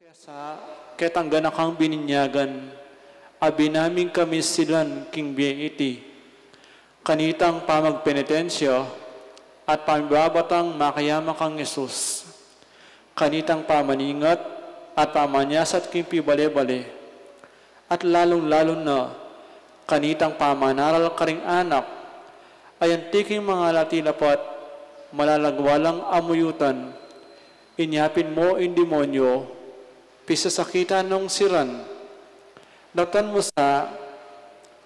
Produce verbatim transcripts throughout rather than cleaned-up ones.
Kesa ketang ganakang bininyagan, a binaming kamisilan king bie iti, kanitang pamagpenitensya at pamibabatang makiamak kang Jesus, kanitang pamaningat at pamanyasat king pibale-bale, at lalung-lalu na kanitang pamanaral karing anak, ayan tiking mangalati lapat malalagwa lang amuyutan, inyapin mo ing demonyo, pisasakitan nong siran. Daptan mo sa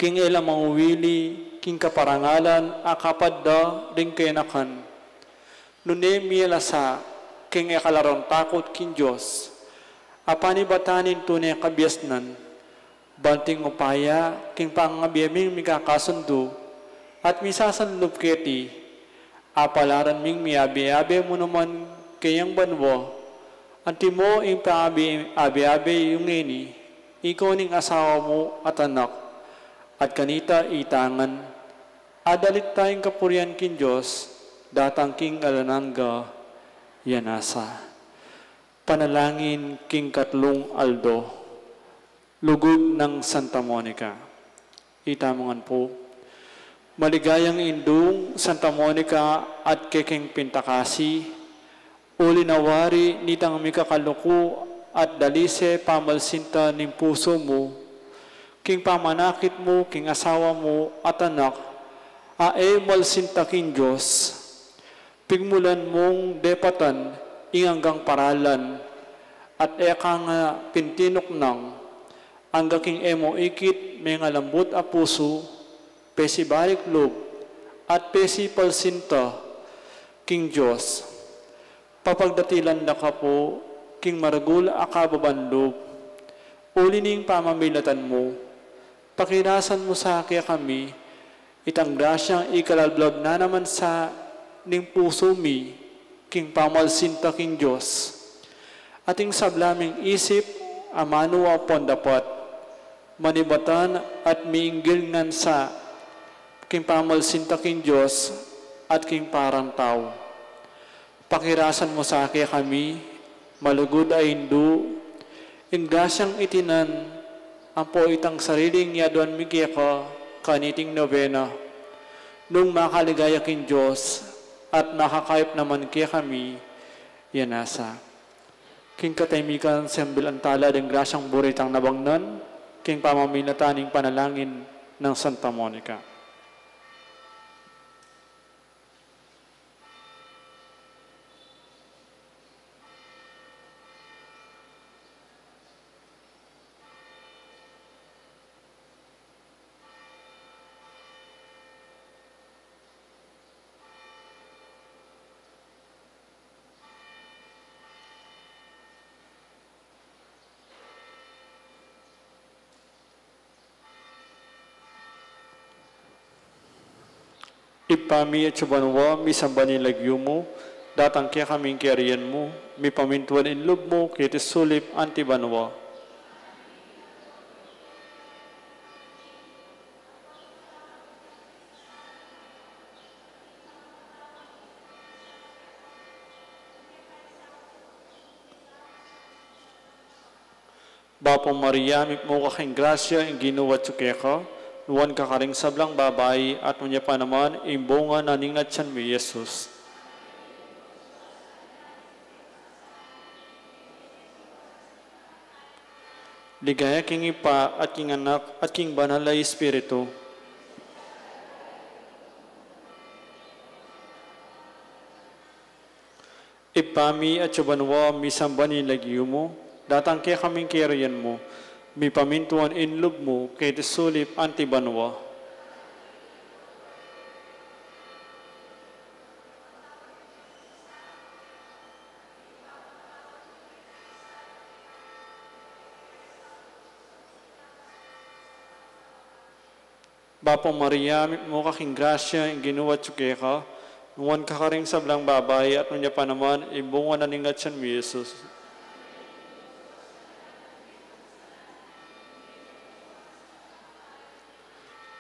king e la mangwili king kaparangalan a kapad da ring kenakan. Nune mie la sa king e kalarong takut king Dios, a panibatan ning tune kabiasnan, banting upaya king pangabie ming mikakasundu at misasanlub keti, apalaran ming miabe-abe mu naman keyang banua, antimo ing paabe-abe yu ngeni, ikaw ning asawa mu at anak, at kanita itangan, adalit tayang kapurian king Dios, datang king alang angga. Yan asa. Panalangin king katlung aldo. Lugud nang Santa Monica. Itamu ngan pu. Maligayang indung Santa Monica at kekeng pintakasi, uli na wari nitang mikakaluku at dalise pamalsinta ning pusu mu, king pamanakit mu king asawa mu at anak, a e malsinta king Dios. Pigmulan mung depatan ing anggang paralan, at e ka nga pintinuknang, angga king e mu ikit mengalambut a pusu, pesi balik lub, at pesi palsinta king Dios. Papagdatilan da ka pu king maragul a kababan lub, uli ning pamamilatan mu, pakirasan mu sa kekami itang grasyang ikalablab na naman sa ning pusu mi king pamalsinta king Dios. At ing sabla ming isip, amanu ampon dapat, manibatan at miinggil ngan sa king pamalsinta king Dios at king parang tau. Pakirasan mu sa kekami, malugud a indu, ing grasyang itinan ampo itang sariling yaduan mi keka kaniting nobena, nung makaligaya king Dios at makakayap naman kekami, yan asa. King katahimikan, sembil antala ding grasyang buri tang nabangnan, king pamamilatan ning panalangin nang Santa Monica. Ibpa mi atsu banua, misamban ing lagyu mu, datang kekami ing kayarian mu, mipamintuan ing lub mu keti sulip anti banua. Bapu Maria, mitmu ka king grasya, ing Ginu atsu keka, nuan ka karing sablang babai, at nuan ya pa naman ing bunga na ning atyan mu, i Jesus. Ligaya king Ibpa, at king Anak, at king Banal a Espiritu. Ibpa mi atsu banua, misamban ing lagyu mu, datang kekami ing kayarian mu, mipamintuan ing lub mu keti sulip anti banua. Bapu Maria, mitmu ka king grasya, ing Ginu atsu keka, nuan ka karing sablang babai, at nuan ya pa naman ing bunga na ning atyan mu, i Jesus.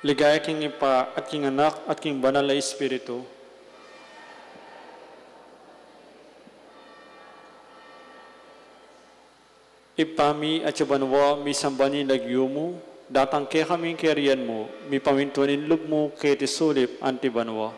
Ligaya king Ibpa, at king Anak, at king Banal a Espiritu. Ibpa mi, atsu ka banua, misamban ya ing lagyu mu, datang kekami ing kayarian mu, mipamintuan ing lub mu keti sulip anti banua.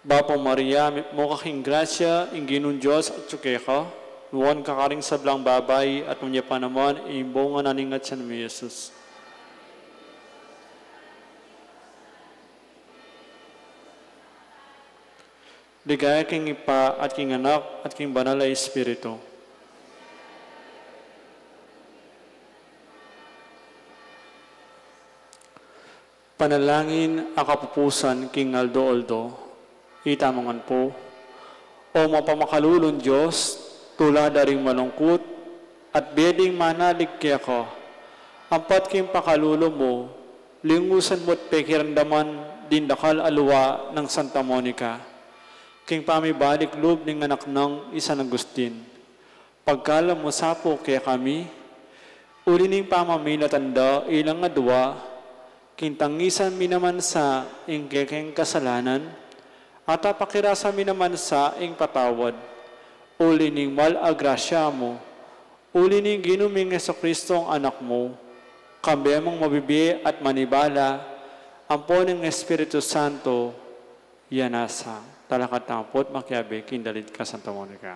Bapu Maria, mipmu ka king grasya, ing Ginung Dios atsu keka, nuan ka karing sablang babai, at nuan ya pa naman ing bunga na ning atian mu, i Jesus. Ligaya king Ibpa, at king Anak, at king Banal a Espiritu. Panalangin a kapupusan king aldo-aldo. Itamu ngan pu. O mapamakalulung Dios, tula da ring malungkut, at bie ding manalig keka, ampat king pakalulu mu, lingusan mu't pekiramdaman ding dakal a lua nang Santa Monica, king pamibalik lub ning anak nang i San Agustin. Pagkalub mu sa pu kekami, uli ning pamaminatan da ilang adua, king tangisan mi naman sa ing kekeng kasalanan, at pakirasan mi naman sa ing patawad, uli ning mal a grasya mu, uli ning Ginu ming Jesucristo a Anak mu, kambe mung mabibie at manibala, ampo ning Espiritu Santo, ya nasa. Talakad tamu pu't makiabe king dalit ka Santa Monica.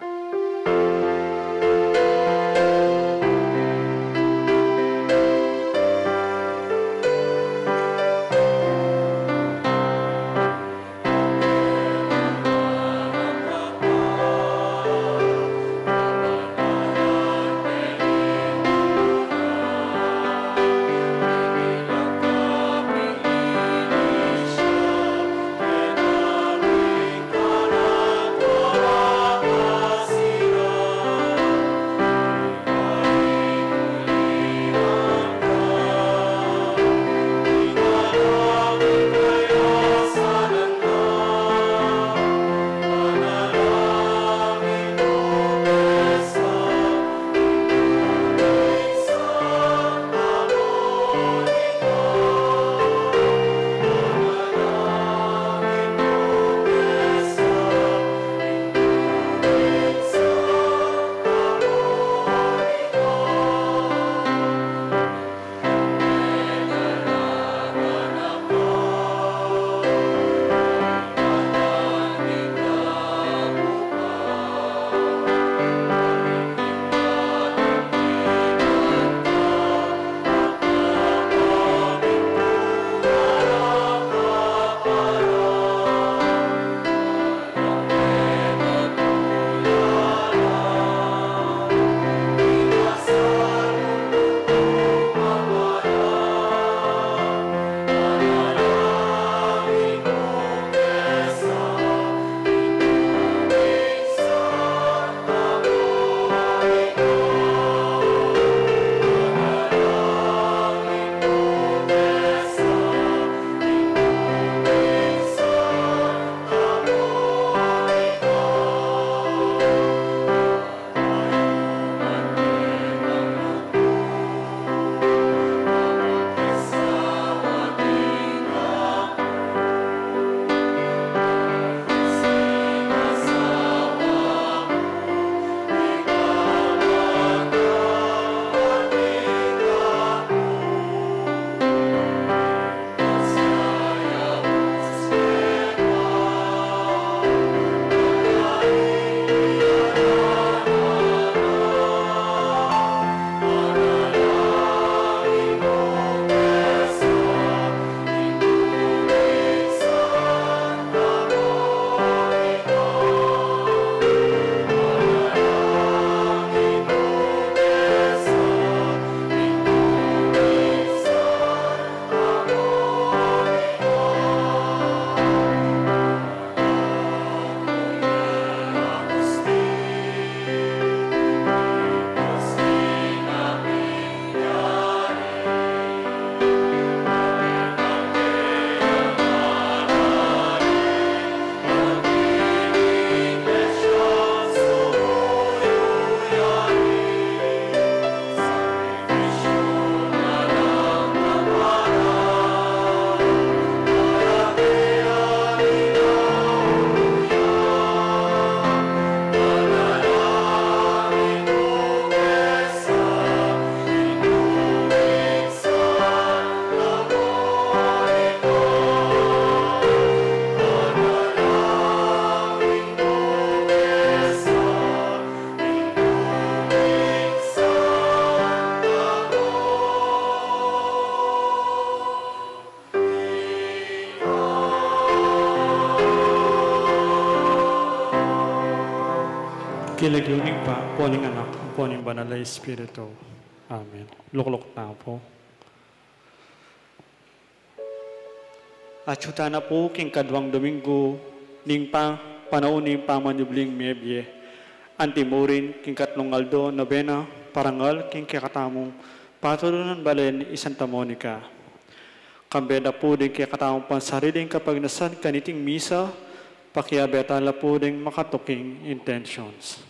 King Ibpa, ampo ning Anak, ampo ning Banal a Espiritu. Amen. Lukluk tamu pu. Atsu tana pu king kadwang Domingo ning pa-, panaun ning pamanyubling mebie. Antimurin king katlung aldo, nobena, parangal king kekatamung patulunan balen i Santa Monica. Kambe da pu ding kekatamung pansariling kapagnasan kaniting misa, pakiabe tala pu ding makatuking intentions.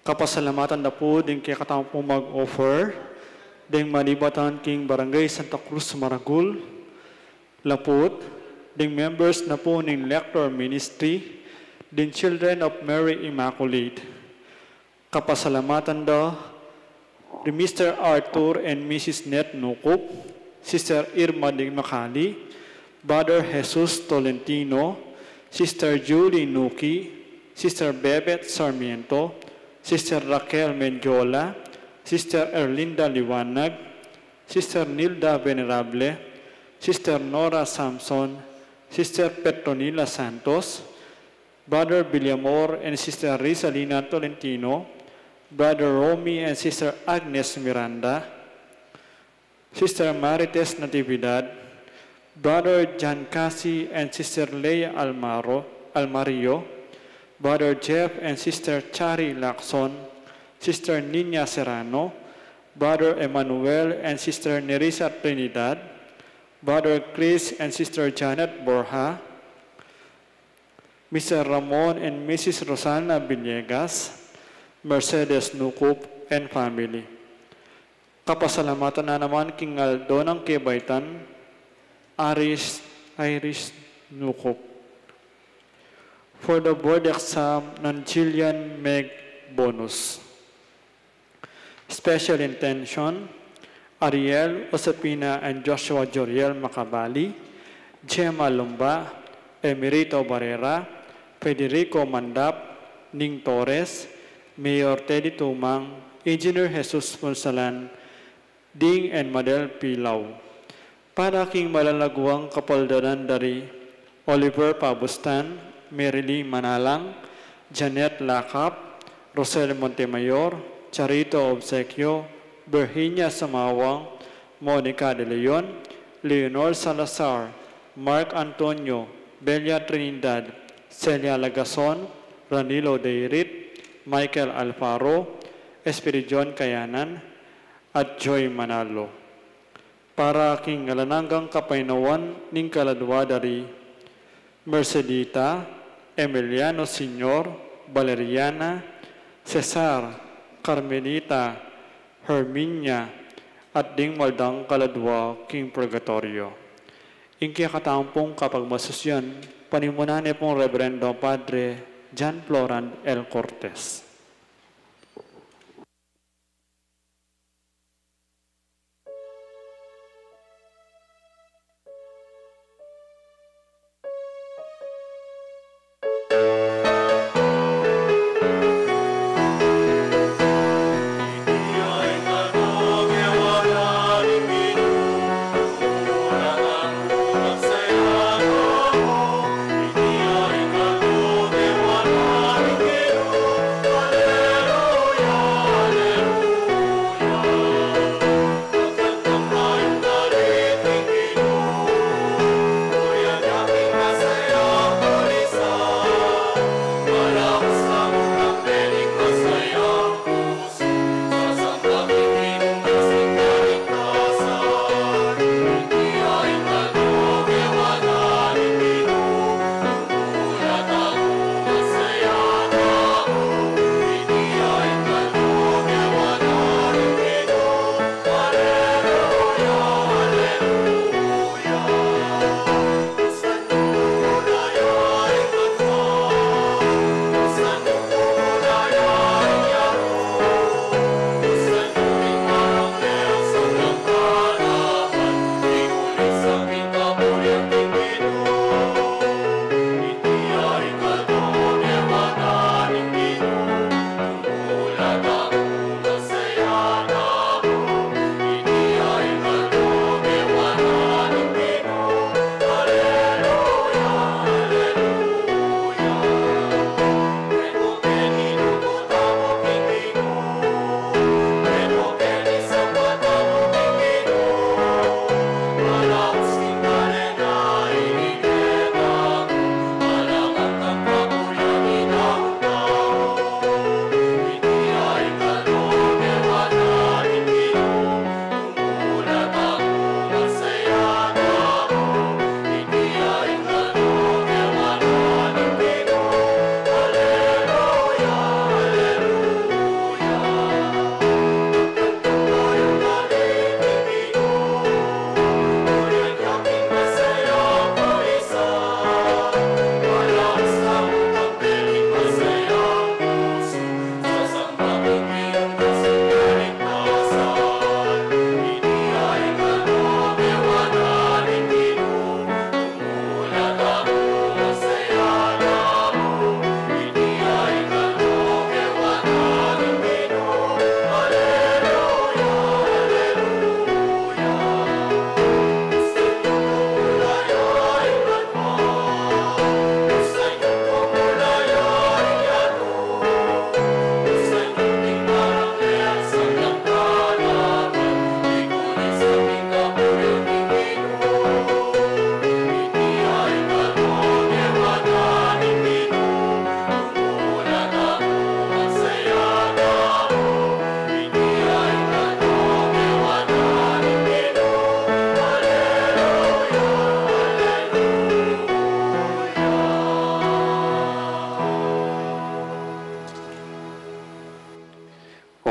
Kapasalamatan da pu ding kekatamung mag-offer, ding malibatan king Barangay Santa Cruz Maragul, lapud ding members na pu ning Lector Ministry, ding Children of Mary Immaculate. Kapasalamatan da di Mister Arthur and Missus Net Nukup, Sister Irma Ding Macali, Brother Jesus Tolentino, Sister Julie Nuki, Sister Bebet Sarmiento, Sister Raquel Mendiola, Sister Erlinda Liwanag, Sister Nilda Venerable, Sister Nora Samson, Sister Petronila Santos, Brother Villamor and Sister Rizalina Tolentino, Brother Romy and Sister Agnes Miranda, Sister Marites Natividad, Brother John Casi and Sister Leia Almaro, Almario, Brother Jeff and Sister Chari Lacson, Sister Nina Serrano, Brother Emmanuel and Sister Nerissa Trinidad, Brother Chris and Sister Janet Borja, Mister Ramon and Missus Rosalna Villegas, Mercedes Nukup and family. Kapasalamatan na naman king aldo nang kebaitan, Iris, Iris Nukup. For the board exam nang Jillian Meg Bonus. Special intention, Ariel Josefina and Joshua Joriel Macabali, Gemma Lumba, Emerito Barrera, Federico Mandap, Ning Torres, Mayor Teddy Tumang, Engineer Jesus Punsalan, Ding and Madel Pilau. Para king malalaguang kapaldanan dari Oliver Pabustan, Merily Manalang, Janet Lakap, Rosel Montemayor, Charito Obsequio, Virginia Sumawang, Monica De Leon, Leonor Salazar, Mark Antonio, Belia Trinidad, Celia Lagason, Ranilo Deirit, Michael Alfaro, Espiridion Kayanan, at Joy Manalo. Para king alang anggang kapaynawan ning kaladua dari Mercedita, Emiliano Senior, Valeriana, Cesar, Carmelita, Herminia, at ding maldang kaladua king purgatorio. Ing kekatamung kapagmasusian, panimunan ne pung Reverendo Padre John Florant L. Cortez.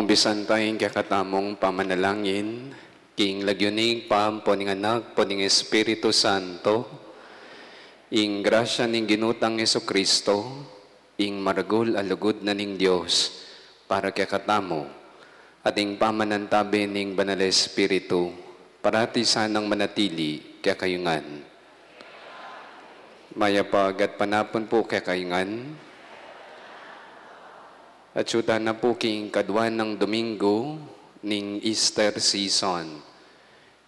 Bisan taya ing kekatamung pamanalangin, king lagyu ning Ibpa, ampo ning Anak, ampo ning Espiritu Santo, ing grasya ning Ginu tang Jesucristo, ing maragul a lugud na ning Dios para kekatamu, at ing pamanantabe ning Banal a Espiritu, parati sanang manatili kekayu ngan. Mayap a gatpanapun pu kekayu ngan. Atsu tana pu king kadwa nang Domingo ning Easter season.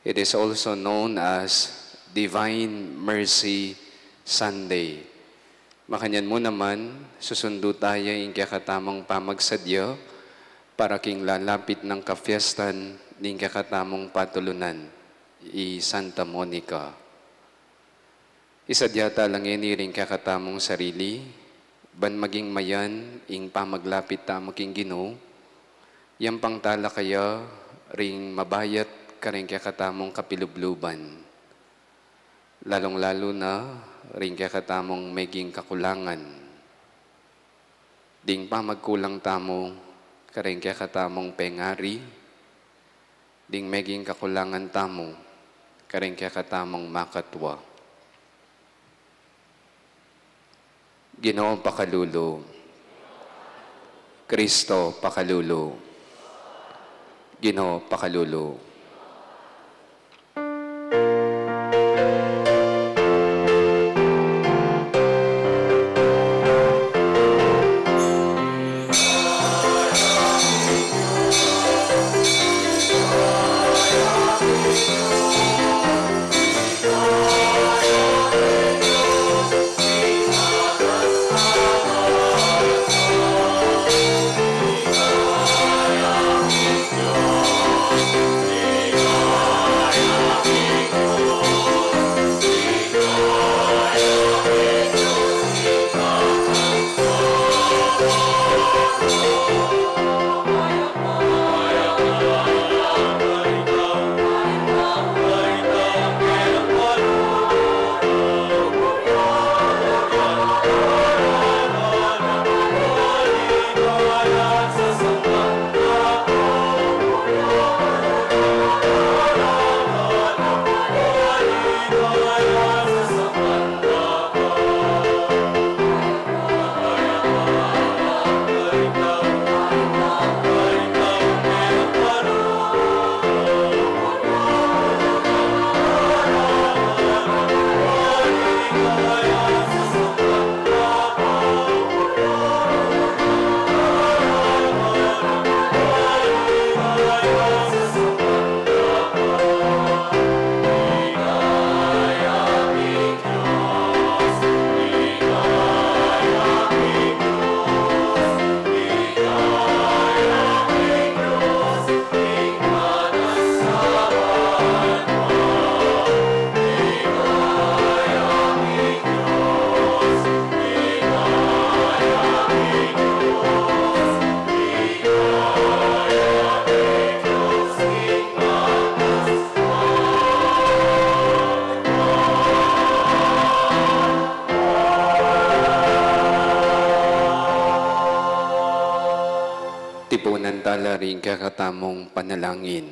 It is also known as Divine Mercy Sunday. Makanyan mu naman, susundu taya ing kekatamung pamagsadya para king lalapit nang kapiestan ning kekatamung patulunan, i Santa Monica. Isadya tala ngeni ring kekatamung sarili, ban maging mayan ing pamaglapit tamu king Ginu, yampang tala kaya ring mabayat karing kekatamung kapilubluban, lalung-lalu na ring kekatamung meging kakulangan. Ding pamagkulang tamu karing kekatamung pengari, ding meging kakulangan tamu karing kekatamung makatwa. Ginu, pakalulu. Kristo, pakalulu. Ginu, pakalulu. Tipunan tala ring kekatamung panalangin.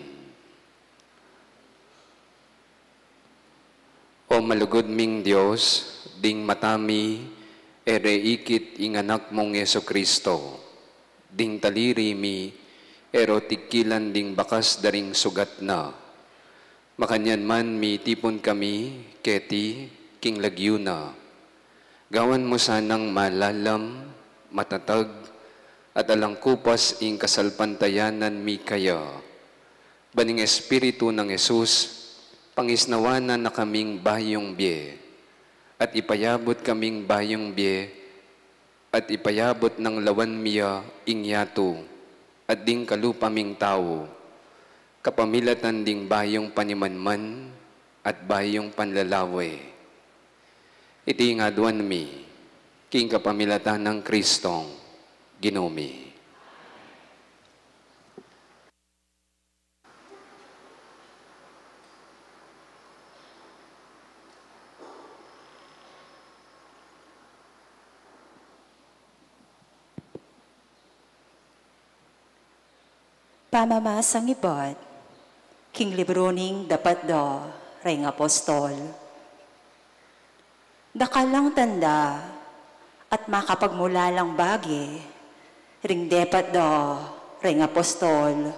O malugud ming Dios, ding mata mi e re ikit ing Anak mung Jesucristo, ding taliri mi e re tigkilan ding bakas da ring sugat na. Makanyan man mitipun kami keti king lagyu na. Gawan mu sanang malalam, matatag, at alang kupas ing kasalpantayanan mi kaya. Ban ing Espiritu nang Jesus, pangisnawan na na kaming bayung bie, at ipayabut kaming bayung bie, at ipayabut nang lawan mi ya ing yatu, at ding kalupa ming tau, kapamilatan ding bayung panimanman at bayung panlalawe. Iti ing aduan mi, king kapamilatan nang Kristong Ginu mi. Pamamasang ibat king libru ning Dapat Da reng Apostol. Dakal lang tanda at makapagmulalang bage ring Dapat Da reng Apostol,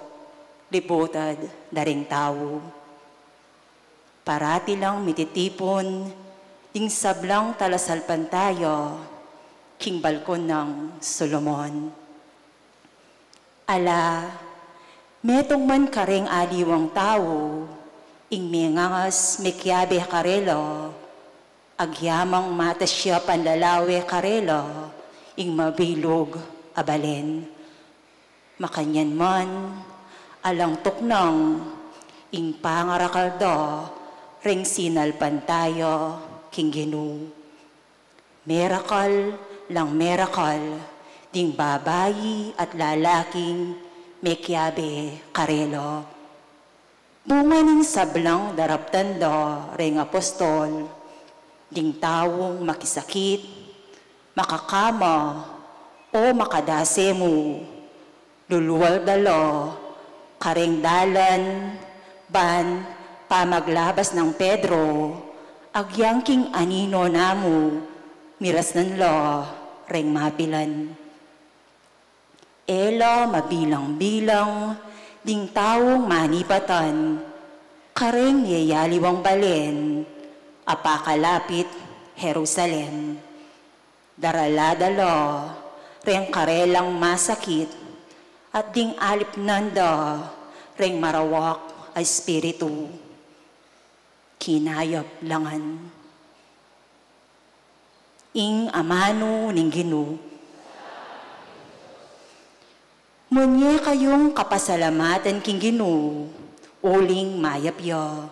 libutad da ring tau. Parati lang mititipun ding sablang talasalpantaya king balkon nang Solomon. Ala, metung man kareng aliwang tau ing mengangas mekiabe karela, agyamang matas ya panlalawe karela ing mabilug a balen. Makanyan man, alang tuknang ing pangarakal da reng sinalpantaya king Ginu. Merakal lang merakal ding babai at lalaking mekiabe karela. Bunga ning sablang daraptan da reng apostol, ding taung makisakit, makakama, o makadase mu, lulual da la kareng dalan ban pamaglabas nang Pedro, agyang king anino na mu, mirasnan la reng mapilan. E la mabilang-bilang ding taung manipatan kareng meyaliwang balen a pakalapit Jerusalem. Darala da la reng karelang masakit at ding alipnan da reng marawak a espiritu. Kinayap la ngan. Ing amanu ning Ginu. Munye kayung kapasalamatan king Ginu, uling mayap ya,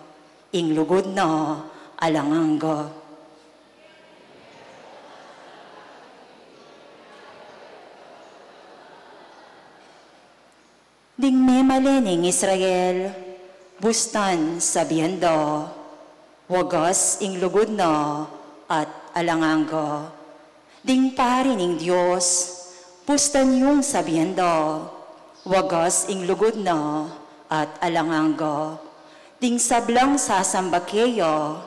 ing lugud na alang angga. Ding memalen ning Israel, bustan sabian da, wagas ing lugud na at alang angga. Ding pari ning Dios, bustan yung sabian da, wagas ing lugud na at alang angga. Ding sablang sasamba keya,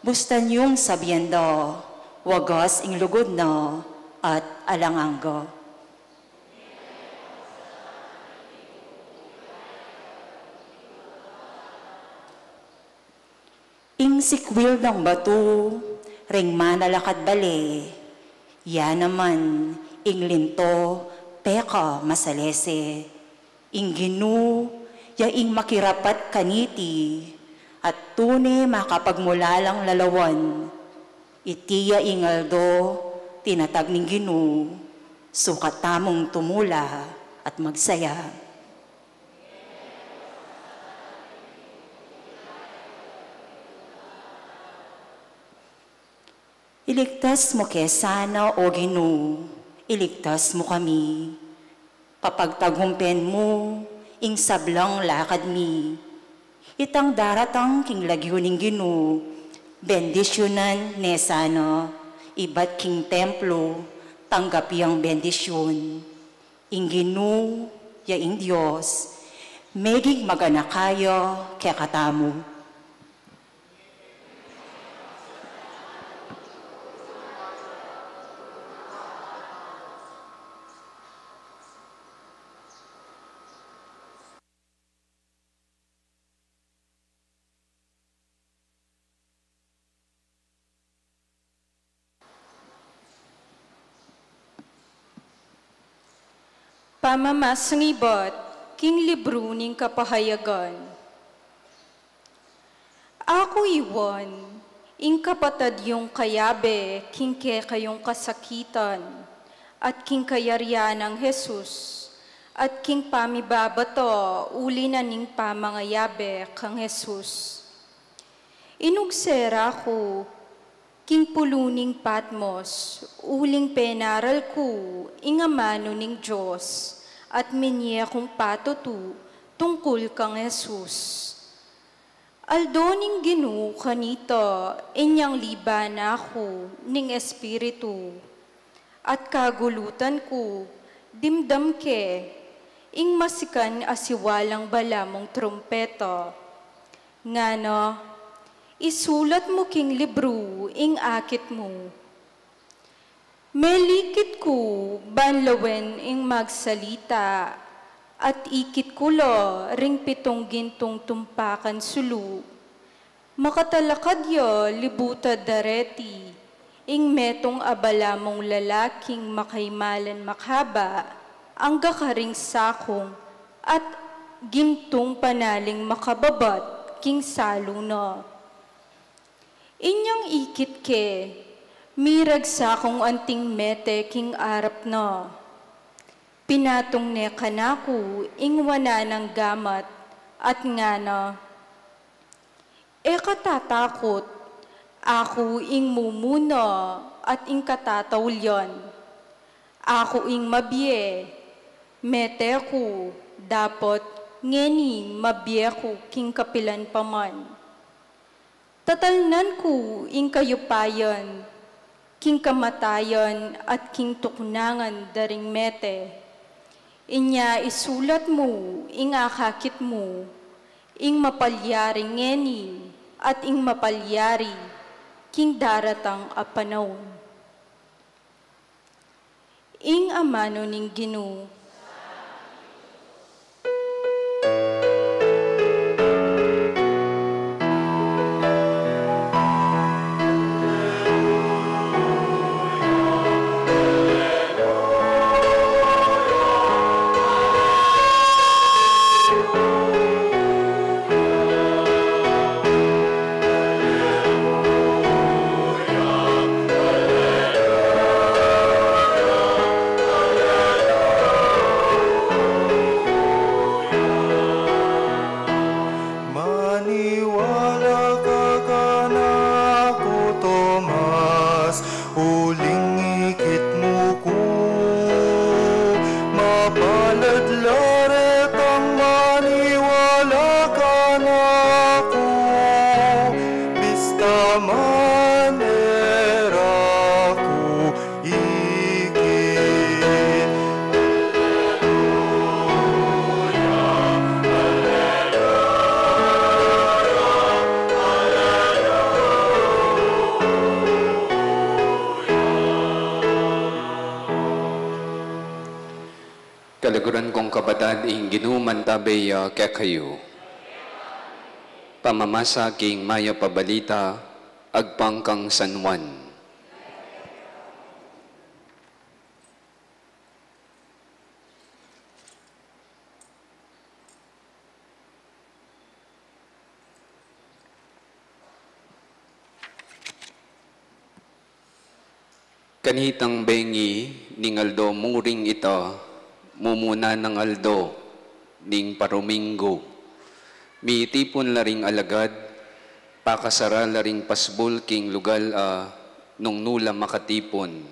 bustan yung sabian da, wagas ing lugud na at alang angga. Ing sikwil dang batu reng manalakad bale, ya naman ing linto pekamasalese. Ing Ginu ya ing makirapat kaniti, at tune makapagmulalang lalawan. Iti ya ing aldo tinatag ning Ginu, sukat tamung tumula at magsaya. Iligtas mu ke sana, O Ginu, iligtas mu kami. Papagtagumpen mu ing sablang lakad mi. Itang daratang king lagyu ning Ginu, bendisyunan ne sana, ibat king templo, tanggap yang bendisyun. Ing Ginu ya ing Dios, meging maganaka ya kekatamu. Pamamasang ibat king libru ning Kapahayagan. Aku iwan ing kapatad yung kayabe king kekayung kasakitan, at king kayarian nang Jesus, at king pamibabato uli na ning pamangayabe kang Jesus. Inugse ra ku king pulu ning Patmos, uling penaral ku ing amanu ning Dios, at minye kung patutu tungkul kang Jesus. Aldo ning Ginu kanita, inyang liban na ku ning Espiritu, at kagulutan ku, dimdam ke, Ing masikan a siwalang bala mung trumpeta. Ngana, isulat mu king libru ing akit mu. Melikit ku ban lawen ing magsalita, at ikit ku la ring pitung gintung tumpakan sulu. Makatalakad ya libutad dareti, ing metung a bala mung lalaking makaimalan makaba, angga karing sakung, at gintung panaling makababat king salu na. Inyang ikit ke, miragsak kung anting mete king arap na. Pinatung ne kanaku ing wanan nang gamat at ngana, "E ka tatakut, aku ing mumuna at ing katataulian. Aku ing mabie, mete ku, dapot ngeni mabie ku king kapilan pa man. Tatalnan ku ing kayupayan, king kamatayan at king tuknangan da ring mete. Inya isulat mu ing akakit mu, ing mapalyari ngeni at ing mapalyari king daratang a panaun." Ing amanu ning Ginu. Maniwala ka kanaku, Tomas, uling ikit mu ku. Mapalad la retang maniwala kanaku, bista man e ra ku ikit. Kaluguran kung kapatad, ing Ginu mantabe ya kekayu. Pamamasa king mayap a balita agpang kang San Juan. Kanitang bengi ning aldo muring ita, mumuna nang aldo ning paruminggu. Mitipun la ring alagad, pakasara la ring pasbul king lugal a nung nu la makatipun.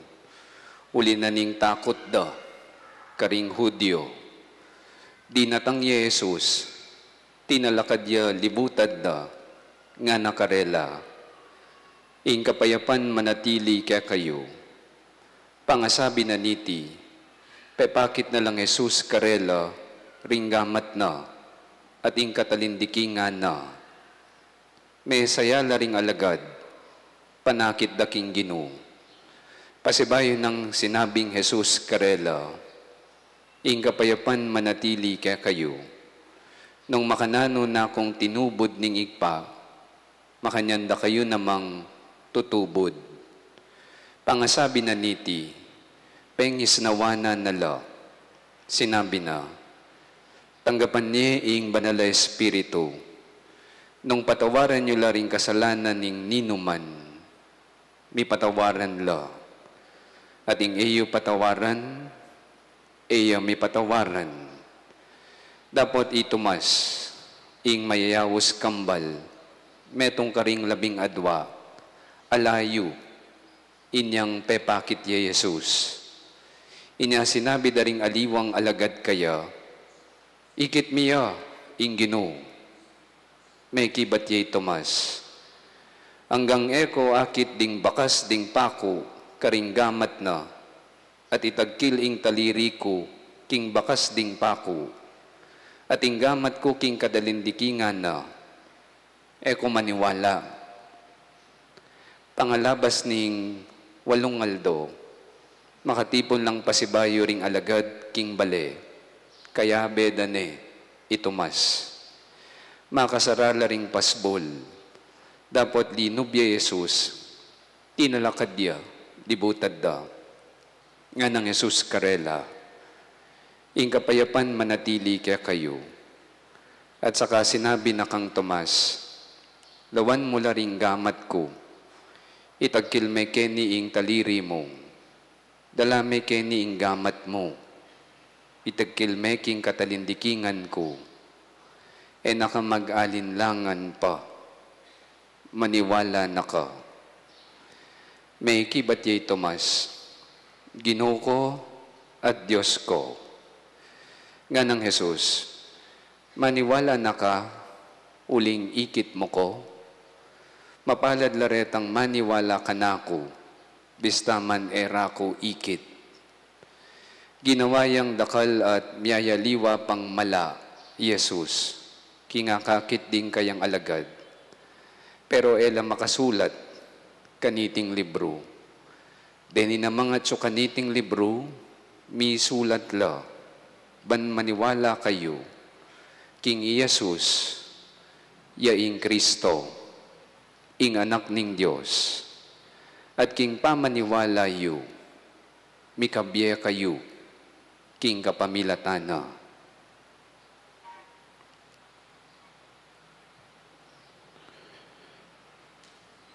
Uli na ning takut da karing Judio. Dinatang ya i Jesus, tinalakad ya libutad da, ngana karela, "Ing kapayapan manatili kekayu." Pangasabi na niti, pepakit na lang Jesus karela ring gamat na, at ing katalindiki ngana. Mesaya la ring alagad, panakit da king Ginu. Pasibayu nang sinabing Jesus karela, "Ing kapayapan manatili kekayu. Nung makananu na kung tinubud ning Ibpa, makanyan da kayu namang tutubud." Pangasabi na niti, pengisnawa na na la. Sinabi na, "Tanggapan ye ing Banal a Espiritu. Nung patawaran yu la ring kasalanan ning ninuman, mipatawaran la. At ing e yu patawaran, e ya mipatawaran." Dapot i Tomas, ing mayayaus kambal, metung karing labing adua, ala yu, inyang pepakit ya i Jesus. Inya sinabi da ring aliwang alagad kaya, "Ikit mi ya ing Ginu." Mekibat ya i Tomas, "Anggang e ku akit ding bakas ding paku karing gamat na, at itagkil ing taliri ku king bakas ding paku, at ing gamat ku king katalindikingan na, e ku maniwala. Pangalabas ning walung aldo, makatipun lang pasibayu ring alagad king bale, kayabe da ne i Tomas. Makasara la ring pasbul, dapot linub ya i Jesus, tinalakad ya, libutad da. Nganang Jesus karela, "Ing kapayapan manatili kekayu." At saka sinabi na kang Tomas, "Lawan mu la ring gamat ku, itagkil me keni ing taliri mu, dala me keni ing gamat mu, itagkil me king katalindikingan ku, e na ka mag-alinlangan pa, maniwala na ka." Mekibat ya i Tomas, "Ginu ku at Dios ku." Nganang Jesus, "Maniwala na ka uling ikit mu ku? Mapalad la retang maniwala kanaku, bista man e ra ku ikit." Ginawa yang dakal at miyayaliwa pang mala i Jesus king akakit ding kayang alagad, pero e la makasulat kaniting libru. Deni namang atyu kaniting libru, misulat la, ban maniwala kayu king i Jesus ya ing Kristo, ing Anak ning Dios, at king pamaniwala yu, mikabie kayu king kapamilatan na.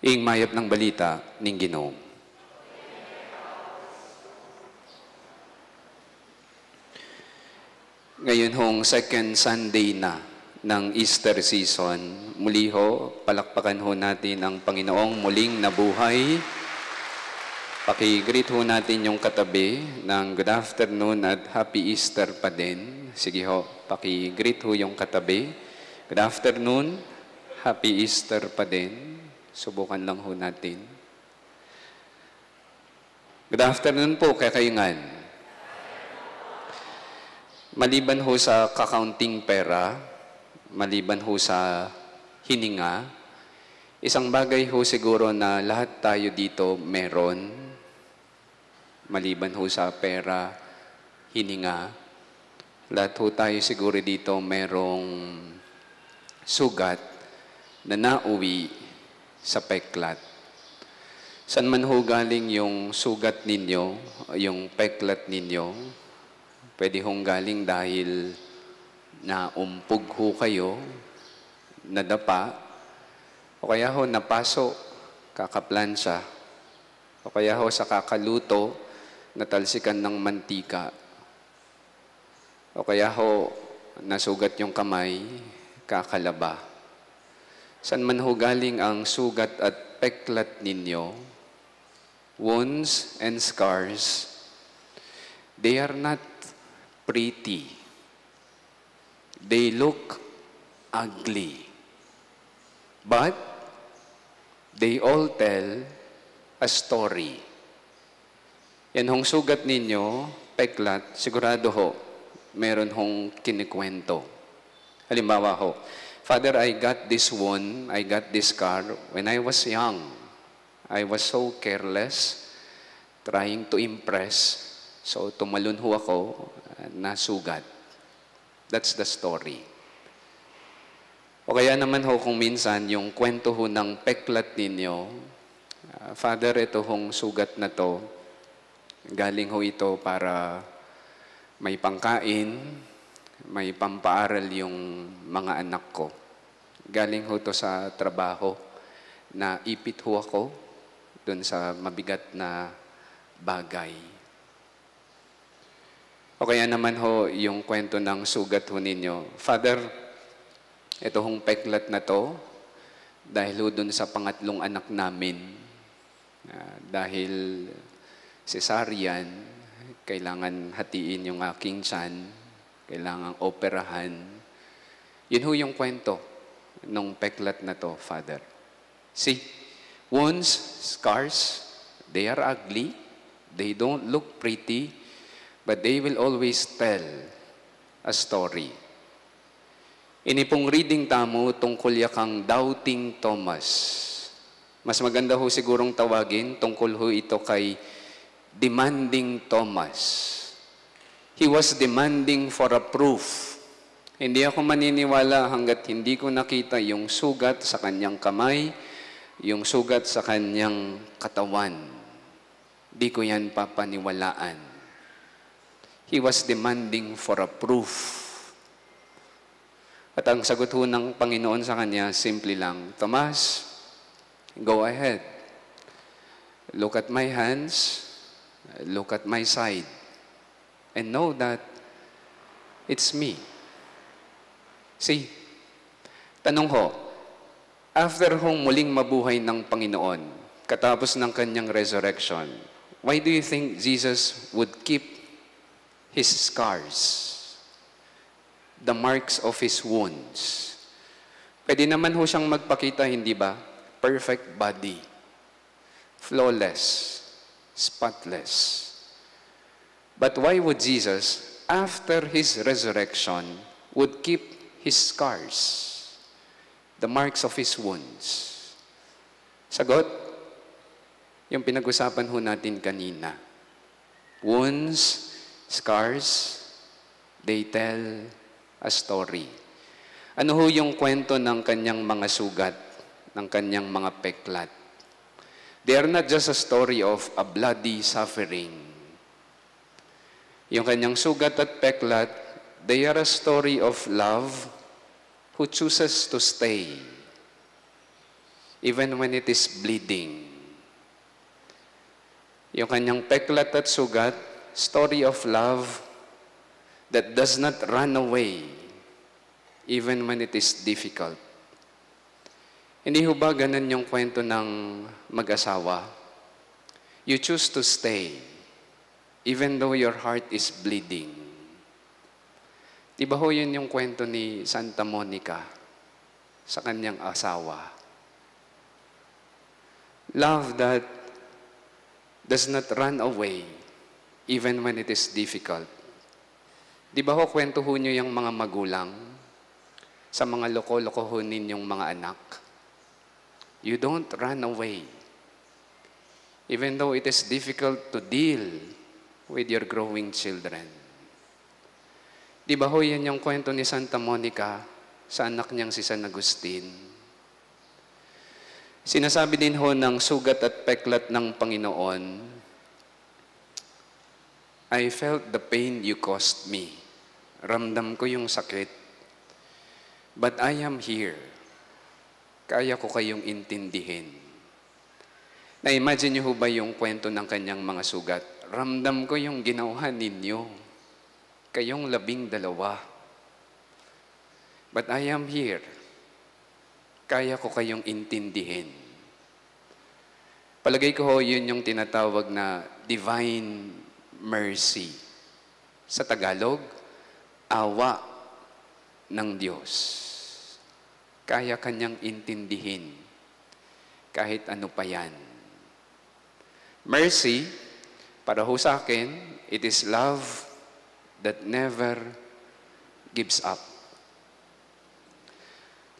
Ing mayap nang balita ning Ginu. Ngayon hong second Sunday na ng Easter season, muli ho, palakpakan ho natin ang Panginoong muling nabuhay. Paki-greet ho natin yung katabi ng good afternoon at happy Easter pa din. Sige ho, paki-greet ho yung katabi. Good afternoon, happy Easter pa din. Subukan lang ho natin. Good afternoon po, kekayu ngan. Maliban ho sa kakaunting pera, maliban ho sa hininga, isang bagay ho siguro na lahat tayo dito meron, maliban ho sa pera, hininga, lahat ho tayo siguro dito merong sugat na nauwi sa peklat. San man ho galing yung sugat ninyo, yung peklat ninyo, pwede hong galing dahil naumpug ho kayo, nadapa, o kaya ho napaso, kakaplantsa, o kaya ho sa kakaluto, natalsikan ng mantika. O kaya ho, nasugat yung kamay, kakalaba. San man ho galing ang sugat at peklat ninyo, wounds and scars, they are not pretty. They look ugly. But they all tell a story. Yan hong sugat ninyo, peklat, sigurado ho, meron hong kinikwento. Halimbawa ho, "Father, I got this wound, I got this scar when I was young. I was so careless, trying to impress. So, tumalon ho ako, nasugat." That's the story. O kaya naman ho kung minsan yung kwento ho ng peklat ninyo, "Ah, Father, ito hong sugat na to, galing ho ito para may pangkain, may pampaaral yung mga anak ko. Galing ho to sa trabaho, naipit ho ako dun sa mabigat na bagay." O kaya naman ho, yung kwento ng sugat ho ninyo, "Father, ito hong peklat na to, dahil ho dun sa pangatlong anak namin, ah, dahil cesarean, kailangan hatiin yung aking tiyan, kailangan operahan." Yun ho yung kwento nung peklat na to, Father. See, wounds, scars, they are ugly, they don't look pretty, But they will always tell a story. Ini pung reading tamu tungkul ya kang doubting Thomas. Mas maganda ho sigurong tawagin tungkul ho ito kay demanding Thomas. He was demanding for a proof. Hindi ako maniniwala hanggat hindi ko nakita yung sugat sa kanyang kamay, yung sugat sa kanyang katawan. Di ko yan papaniwalaan. He was demanding for a proof. At ang sagot ho ng Panginoon sa kanya, simple lang, "Tomas, go ahead. Look at my hands, look at my side, and know that it's me." See? Tanong ho, after hong muling mabuhay ng Panginoon, katapos ng kanyang resurrection, why do you think Jesus would keep his scars, the marks of his wounds? Pwede naman ho siyang magpakita, hindi ba? Perfect body, flawless, spotless. But why would Jesus, after his resurrection, would keep his scars, the marks of his wounds? Sagot, yung pinag-usapan ho natin kanina. Wounds, scars, they tell a story. Ano ho yung kwento ng kanyang mga sugat, ng kanyang mga peklat? They are not just a story of a bloody suffering. Yung kanyang sugat at peklat, they are a story of love who chooses to stay even when it is bleeding. Yung kanyang peklat at sugat, story of love that does not run away even when it is difficult. Hindi ho ba ganun yung kwento ng mag-asawa? You choose to stay even though your heart is bleeding. Di ba ho yun yung kwento ni Santa Monica sa kanyang asawa? Love that does not run away even when it is difficult. Di ba ho, kwento ho nyo yung mga magulang sa mga loko-loko ho ninyong mga anak? You don't run away even though it is difficult to deal with your growing children. Di ba ho, yan yung kwento ni Santa Monica sa anak niyang si San Agustin? Sinasabi din ho ng sugat at peklat ng Panginoon, "I felt the pain you caused me." Ramdam ko yung sakit. "But I am here. Kaya ko kayong intindihin." Na-imagine niyo ho ba yung kwento ng kanyang mga sugat? "Ramdam ko yung ginawa ninyo, kayong labing dalawa. But I am here. Kaya ko kayong intindihin." Palagay ko ho, yun yung tinatawag na divine mercy. Sa Tagalog, awa ng Diyos. Kaya kanyang intindihin kahit ano pa yan. Mercy, para ho sa akin, it is love that never gives up.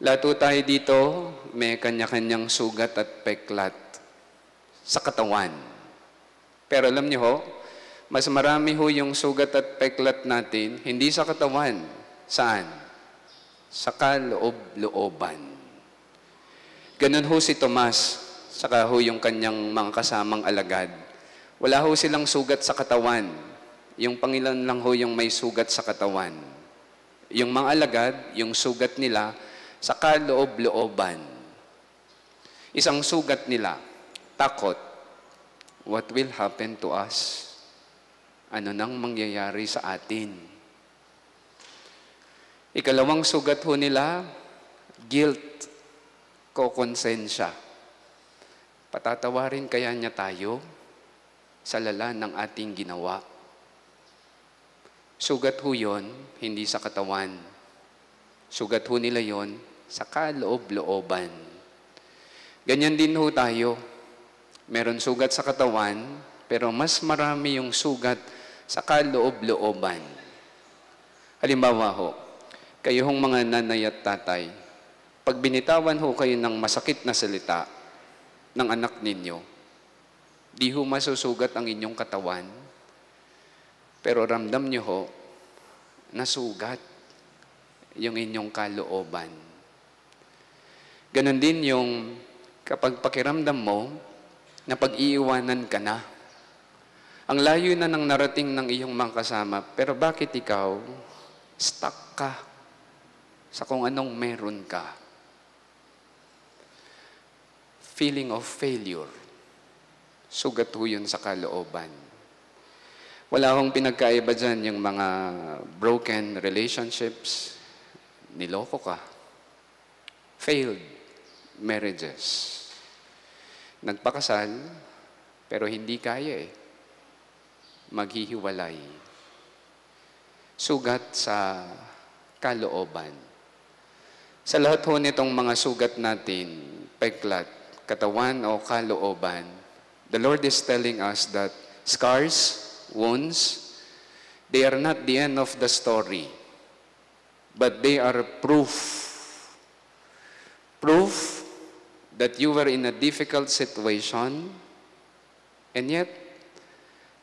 Lahat ho tayo dito, may kanya-kanyang sugat at peklat sa katawan. Pero alam niyo ho, mas marami ho yung sugat at peklat natin, hindi sa katawan. Saan? Sa kaloob-looban. Ganun ho si Tomas, saka ho yung kanyang mga kasamang alagad. Wala ho silang sugat sa katawan. Yung Panginoon lang ho yung may sugat sa katawan. Yung mga alagad, yung sugat nila sa kaloob-looban. Isang sugat nila, takot. What will happen to us? Ano nang mangyayari sa atin? Ikalawang sugat ho nila, guilt, kokonsensya. Patatawarin kaya niya tayo sa lala ng ating ginawa? Sugat ho yun, hindi sa katawan. Sugat ho nila yun sa kaloob-looban. Ganyan din ho tayo. Meron sugat sa katawan, pero mas marami yung sugat Sa kaloob-looban. Halimbawa ho, kayo hong mga nanay at tatay, pag binitawan ho kayo ng masakit na salita ng anak ninyo, di ho masusugat ang inyong katawan, pero ramdam nyo ho, nasugat yung inyong kalooban. Ganon din yung kapag pakiramdam mo na pag-iiwanan ka na. Ang layo na ng narating ng iyong mga kasama, pero bakit ikaw stuck ka sa kung anong meron ka? Feeling of failure. Sugat ho yun sa kalooban. Wala akong pinagkaiba dyan yung mga broken relationships, niloko ka. Failed marriages. Nagpakasal, pero hindi kaya eh. Maghihiwalay. Sugat sa kalooban. Sa lahat ho nitong mga sugat natin, peklat, katawan o kalooban, the Lord is telling us that scars, wounds, they are not the end of the story, but they are proof. Proof that you were in a difficult situation, and yet,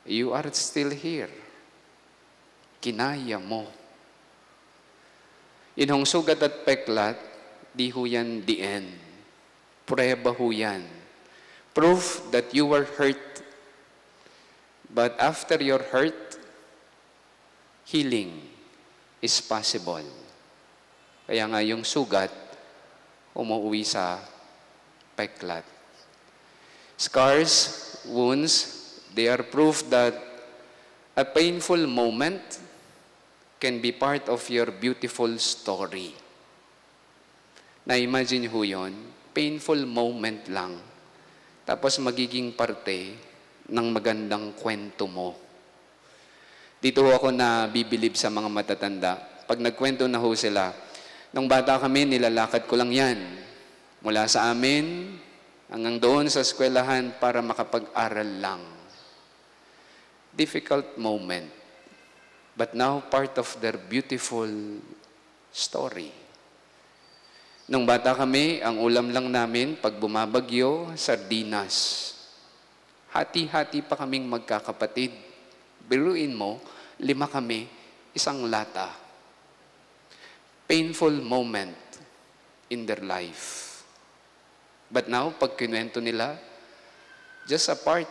you are still here. Kinaya mo. Yun hong sugat at peklat, di ho yan the end. Prueba ho yan. Proof that you were hurt. But after your hurt, healing is possible. Kaya nga yung sugat, umuwi sa peklat. Scars, wounds, they are proof that a painful moment can be part of your beautiful story. Na-imagine ho yun, painful moment lang, tapos magiging parte ng magandang kwento mo. Dito ho ako nabibilib sa mga matatanda. Pag nagkwento na ho sila, "Nung bata kami, nilalakad ko lang yan. Mula sa amin, hanggang doon sa eskwelahan para makapag-aral lang." Difficult moment. But now, part of their beautiful story. "Nung bata kami, ang ulam lang namin pag bumabagyo, sardinas." Hati-hati pa kaming magkakapatid. Biruin mo, lima kami, isang lata. Painful moment in their life. But now, pag kinuwento nila, just a part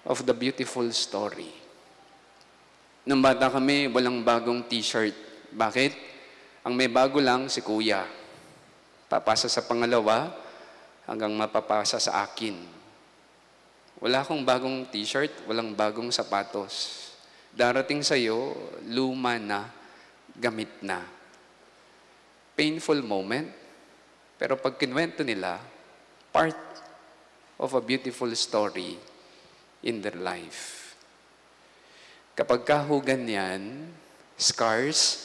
of the beautiful story. "Nung bata kami, walang bagong t-shirt. Bakit? Ang may bago lang si kuya. Papasa sa pangalawa hanggang mapapasa sa akin. Wala akong bagong t-shirt, walang bagong sapatos. Darating sa'yo, luma na, gamit na." Painful moment, pero pag kinuwento nila, part of a beautiful story in their life. Kapag ka ho ganyan, scars,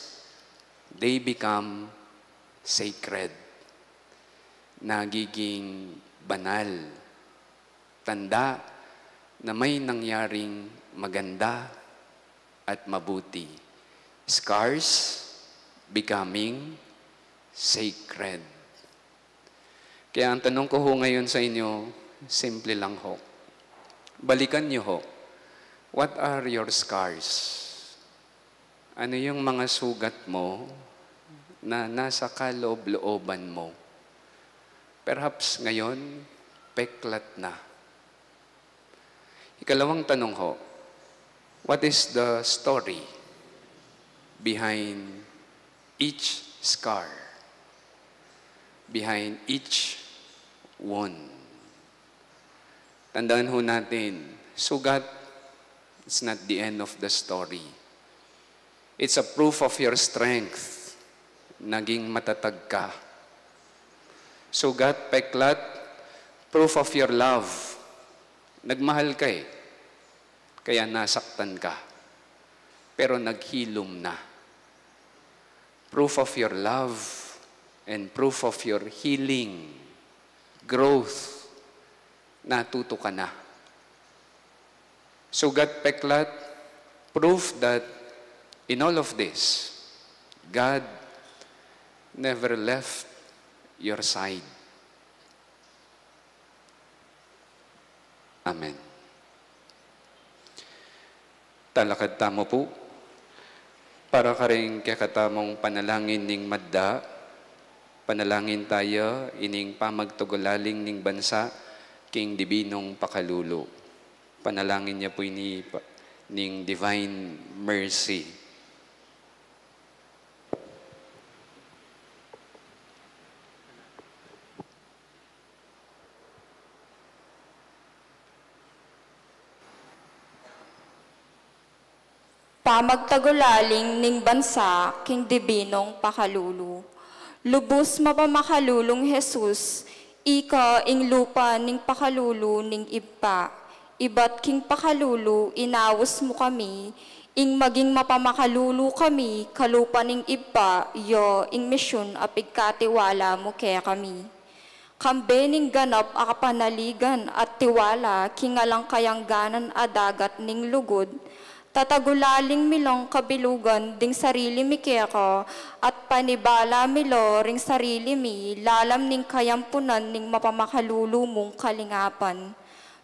they become sacred. Nagiging banal. Tanda na may nangyaring maganda at mabuti. Scars becoming sacred. Kaya ang tanong ko ho ngayon sa inyo, simple lang ho. Balikan niyo ho, what are your scars? Ano yung mga sugat mo na nasa kaloob-looban mo? Perhaps ngayon, peklat na. Ikalawang tanong ho, what is the story behind each scar? Behind each wound? Tandaan ho natin, sugat, it's not the end of the story. It's a proof of your strength. Naging matatag ka. Sugat, peklat, proof of your love. Nagmahal ka eh. Kaya nasaktan ka. Pero naghilom na. Proof of your love and proof of your healing, growth. Natuto ka na. Sugat, peklat, Proof that in all of this, God never left your side. Amen. Talakad tamu pu para karing kekatamung panalangin ning madda. Panalangin taya ining pamagtagulaling ning bansa king dibinung pakalulu. Panalangin ya pu ini pa-, ning Divine Mercy. Pamagtagulaling ning bansa king dibinung pakalulu. Lubus mapamakalulung Jesus, ika ing lupa ning pakalulu ning Ibpa. Ibat king pakalulu inaus mu kami, ing maging mapamakalulu kami kalupa ning Ibpa, ya ing misyun a pigkatiwala mu kekami. Kambe ning ganap a kapanaligan at tiwala king alang kayangganan a dagat ning lugud, tatagulaling mi lang kabilugan ding sarili mi keka, at panibala mi la ring sarili mi lalam ning kayampunan ning mapamakalulu mung kalingapan.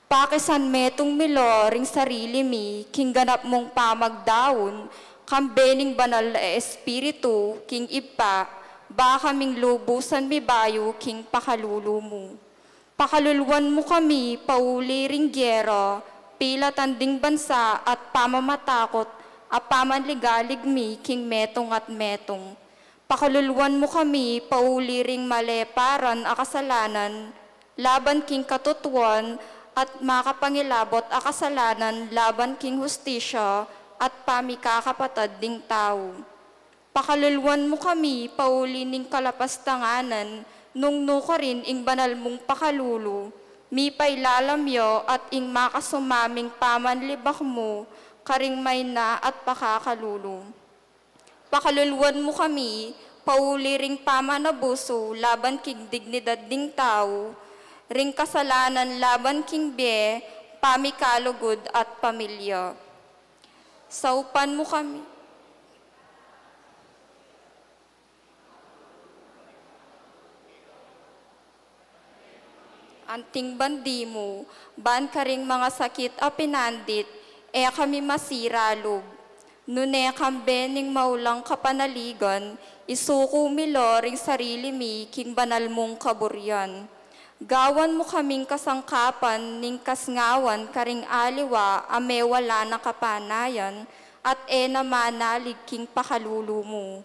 Pakisanmetung mi la ring sarili mi king ganap mung pamagdaun, kambe ning Banal a Espiritu king Ibpa, ba kaming lubusan mibayu king pakalulu mu. Pakaluluan mu kami pauli ring gera, pilatan ding bansa at pamamatakut a pamanligalig mi king metung at metung. Pakaluluan mu kami pauli ring maleparan a kasalanan laban king katutuan at makapangilabot a kasalanan laban king hustisya at pamikakapatad ding tau. Pakaluluan mu kami pauli ning kalapastanganan nung nukarin ing banal mung pakalulu, mipailalam ya at ing makasumaming pamanlibak mu karing maina at pakakalulu. Pakaluluan mu kami pauli ring pamanabusu laban king dignidad ding tau, ring kasalanan laban king bie, pamikalugud at pamilya. Saupan mu kami. Anting bandi mu, ban karing mangasakit a pinandit, e kami masira lub. Nune kambe ning maulang kapanaligan, isuku mi la ring sarili mi king banal mung kaburian. Gawan mu kaming kasangkapan ning kasngawan karing aliwa a mewala na kapanayan, at e na manalig king pakalulu mu.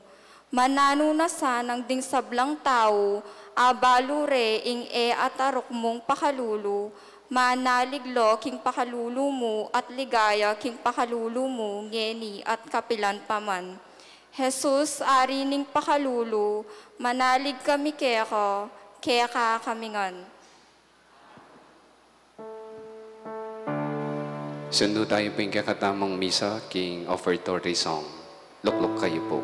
Mananu na sanang ding sablang tau, abalu re ing e ataruk mung pakalulu, manalig la king pakalulu mu at ligaya king pakalulu mu ngeni at kapilan pa man. Jesus, Ari ning pakalulu, manalig kami keka, keka kami ngan. Sundu tayu pu king kekatamung misa king offertory song. Lukluk kayu pu.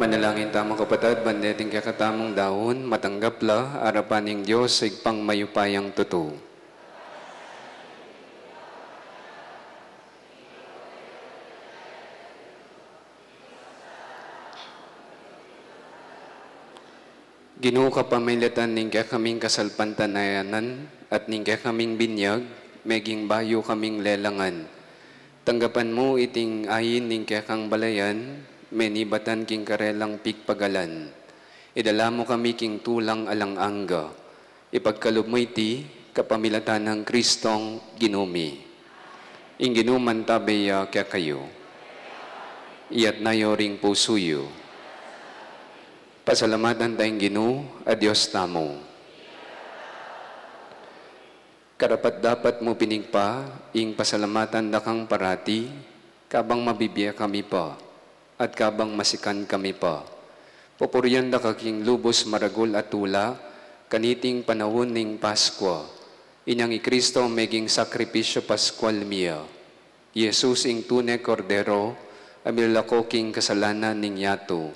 Panalangin tamu, kapatad, ban deting kekatamung daun, matanggap la arapan ning Dios, Ibpang mayupayang tutu. Ginu, kapamilatan ning kekaming kasalpantanayanan at ning kekaming binyag, meging bayu kaming lelangan. Tanggapan mu iting ain ning kekang balayan, menibatan king karelang pigpagalan. Idala mu kami king tulang alang angga. Ipagkalub mu iti kapamilatan nang Kristong Ginu mi. Ing Ginu mantabe ya kekayu. Iyatas yu ring pusu yu. Pasalamatan taya ing Ginu a Dios tamu. Karapat-dapat mu pin Ibpa ing pasalamatan da kang parati, kabang mabibie kami pa, at kabang masikan kami pa. Pupurian da ka king lubus maragul a tula, kaniting panaun ning Paskua. Inyang i Kristo meging sakripisyu Paskual mi ya. I Jesus ing tune Kordero a milalako king kasalanan ning yatu.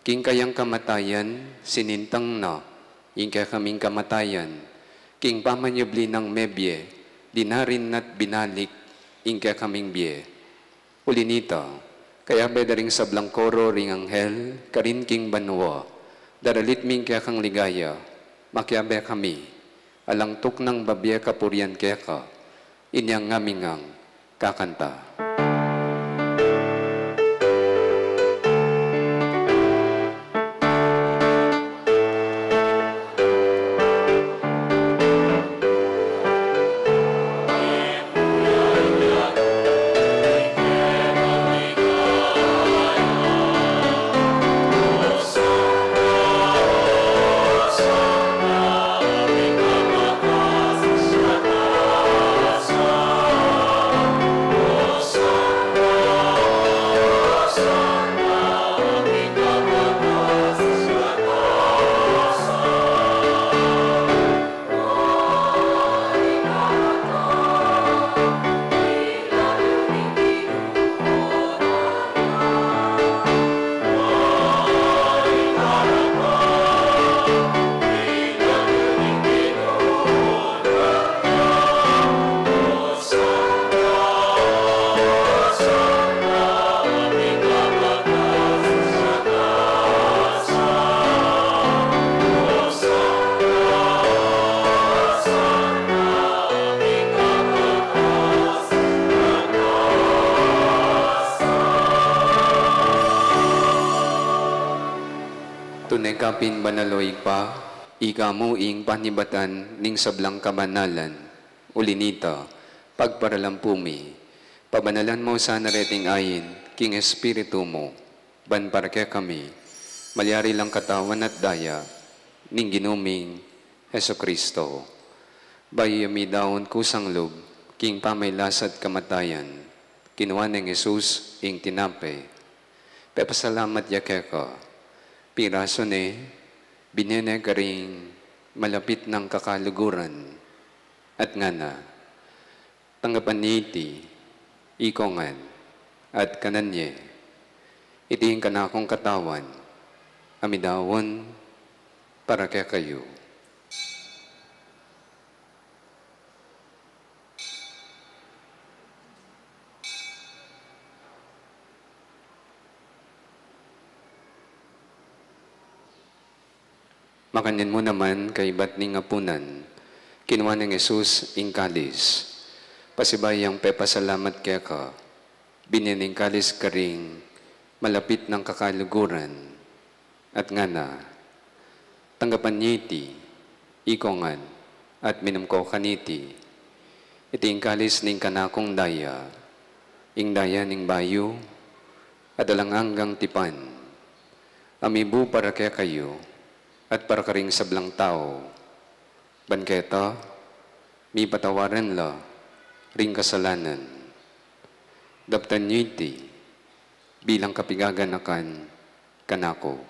King kayang kamatayan, sinintang na ing kekaming kamatayan. King pamanyubli nang mebie, dinarin na't binalik ing kekaming bie. Uli nita, kayabe da ring sablang koro ring anghel karin king banua, daralit mi ing kekang ligaya, makiabe kami, alang tuknang babie kapurian keka, inyang ngami ngang kakanta. Tune ka pin banal, o Ibpa, ika mu ing panibatan ning sablang kabanalan. Uli nita, pagparalampu mi, pabanalan mu sana reting ain king Espiritu mu, ban para kekami malyari lang katawan at daya ning Ginu ming Jesucristo. Bayu ya midaun kusang lub king pamagkasakit at kamatayan, kinua neng Jesus ing tinape, pepasalamat ya keka, pirasu ne, binie ne karing malapit nang kakaluguran, at ngana: Tanggapan ye iti, ikong ngan, at kanan ye. Iti ing kanakung katawan, a midaun para kekayu. Makanyan mu naman, kaybat ning apunan, kinua neng Jesus ing kalis, pasibayu yang pepasalamat keka, binie ne ing kalis karing malapit nang kakaluguran, at ngana: Tanggapan ye iti, ikong ngan, at minum ko kaniti. Iti ing kalis ning kanakung daya, ing daya ning bayu at alang anggang tipan, a mibu para kekayu at para karing sablang tau, ban keta mipatawaran la ring kasalanan. Daptan ye iti bilang kapaganakan kanaku.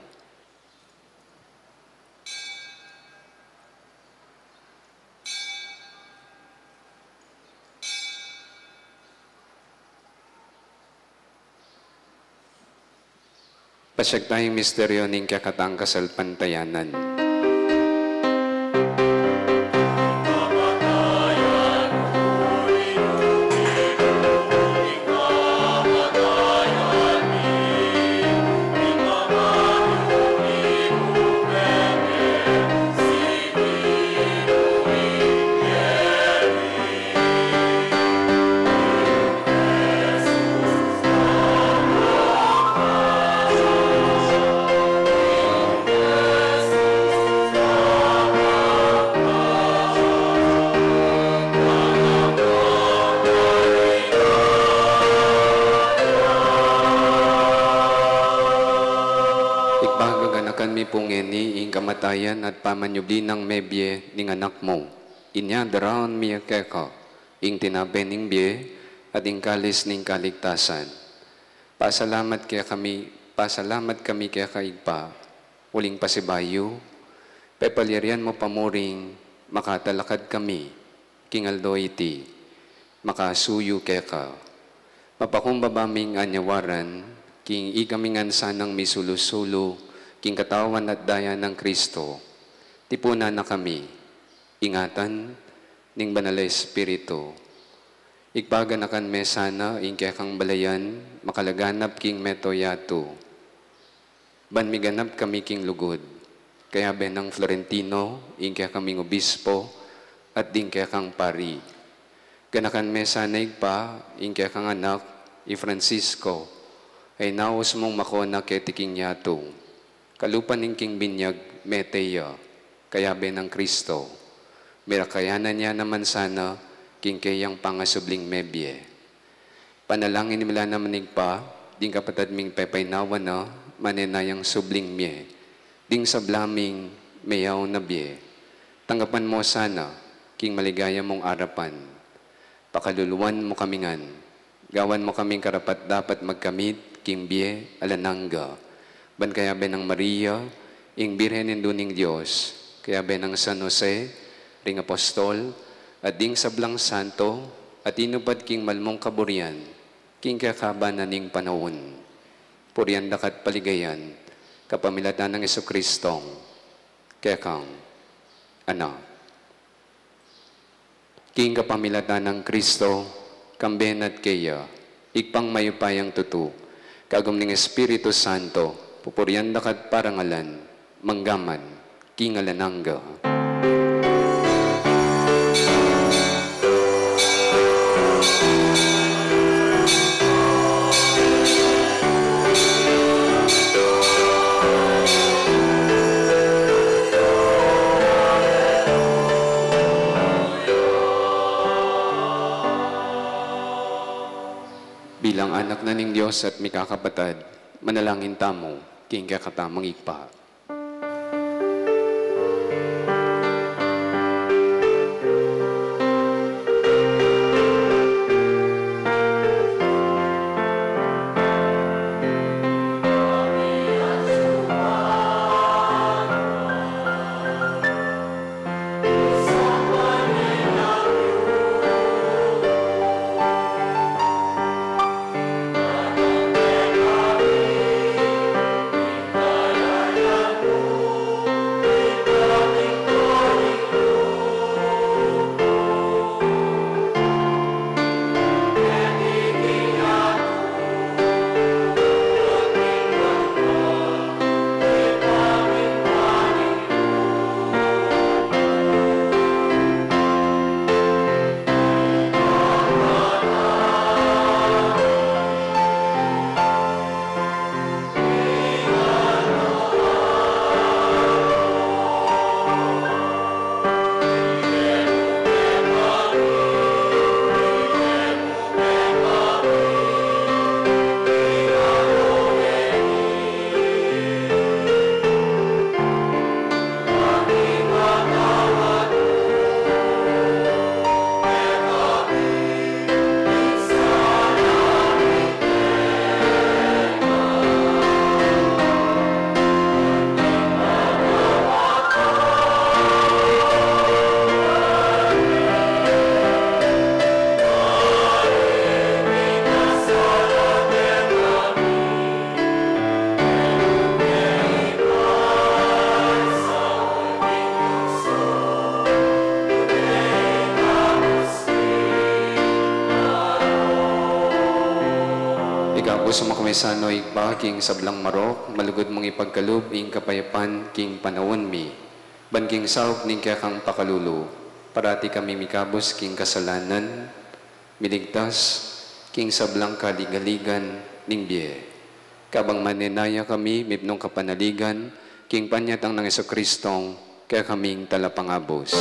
Siag taya ing misteryo ning kekatang kasalpantayanan. Ibpa, gaganakan mi pu ngeni ing kamatayan at pamanyubli nang mebie ning Anak mu. Inya daraun mi keka ing tinape ning bie at ing kalis ning kaligtasan. Pasalamat kekami, pasalamat kami keka, Ibpa, uling pasibayu, pepalyarian mu pa murin makatalakad kami king aldo iti, makasuyu keka. Mapakumbaba ming anyawaran king ikami ngan sanang misulu-sulu king katawan at daya nang Kristo. Tipunan na kami, ingatan ning Banal a Espiritu. Ibpa, ganakan me sana ing kekang balayan makalaganap king mabilug a yatu. Ban miganap kami king lugud, kayabe nang Florentino, ing kekaming obispo, at ding kekang pari. Ganakan me sana, Ibpa, ing kekang anak, i Francisco, a inaus mung makona keti king yatu. Kalupa ning king binyag mete ya, kayabe nang Kristo. Mirakayanan ya naman sana king keyang pangasubling mebie. Panalangin mi la naman, Ibpa, ding kapatad ming pepainawa na, manenayang subling mie, ding sabla ming meyaun na bie. Tanggapan mu sana king maligaya mung arapan. Pakaluluan mu kami ngan, gawan mu kaming karapat-dapat magkamit king bie alang angga. Ban kayabe nang Maria, ing Birhen Indu ning Dios, kayabe nang San Jose, ring apostol, at ding sablang santo, a tinupad king malmung kaburian king kekaban na ning panaun. Purian da ka at paligayan, kapamilatan nang Jesucristong kekang Anak. King kapamilatan nang Kristo, kambe na at keya, Ibpang mayupayang tutu, kagum ning Espiritu Santo, pupurian da ka at parangalan, mangga man king alang angga. Bilang anak na ning Dios at mikakapatad, manalangin tamu king kekatamung Ibpa. Sumakawisan, o Ibpa, king sablang marok, malugud mung ipagkalub ing kapayapan king panaun mi, ban king saup ning kekang pakalulu, parati kami mikabus king kasalanan, miligtas king sablang kaligaligan ning bie. Kabang manenaya kami mipnung kapanaligan king panyatang nang Jesucristong kekaming Talapangabus.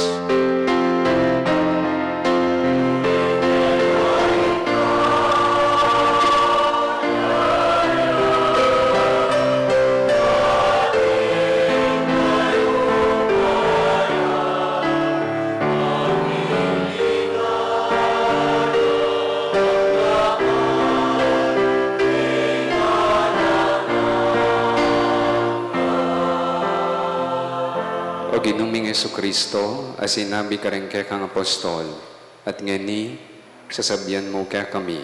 O Ginu ming Jesucristo, a sinabi karing kekang apostol, at ngeni, sasabian mu kekami,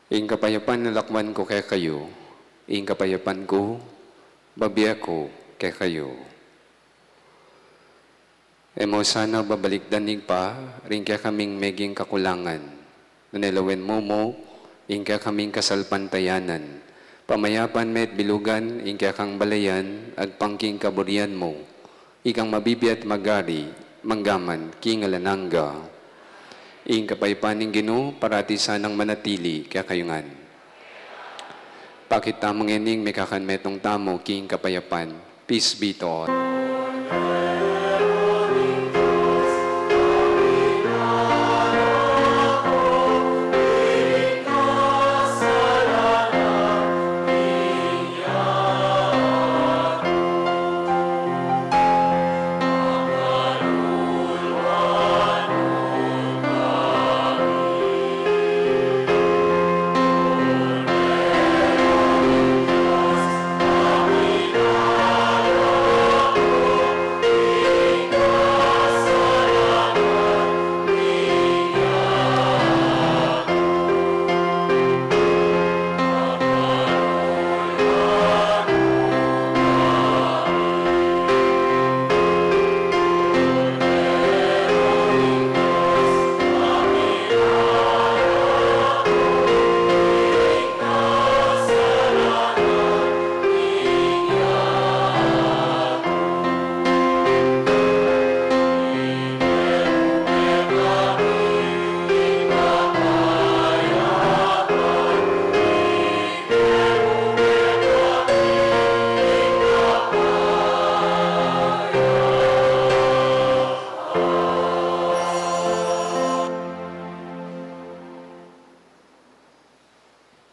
ing kapayapan lakwan ku kekayu, ing kapayapan ku, bibie ku kekayu. E mu sana babalikdan, Ibpa, ring kekaming meging kakulangan, nune lawen mu mu ing kekaming kasalpantayanan, pamayapan me't bilugan ing kekang balayan agpang king kaburian mu, ikang mabibie at magari, mangga man king alang angga. Ing kapayapan ning Ginu parati sanang manatili kekayu ngan. Pakit tamu ngening mikakanmetung tamu king kapayapan. Peace be to all.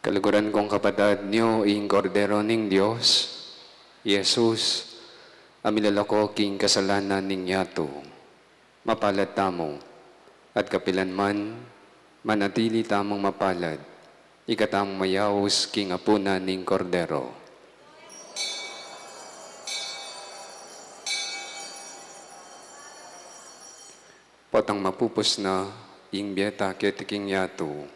Kaluguran kung kapatad, nyo ing Kordero ning Dios, Jesus, a milalako king kasalanan ning yatu. Mapalad tamu, at kapilan man, manatili tamung mapalad, ika tamung mayaus king apunan ning Kordero. Potang mapupus na ing bie ta keti king yatu,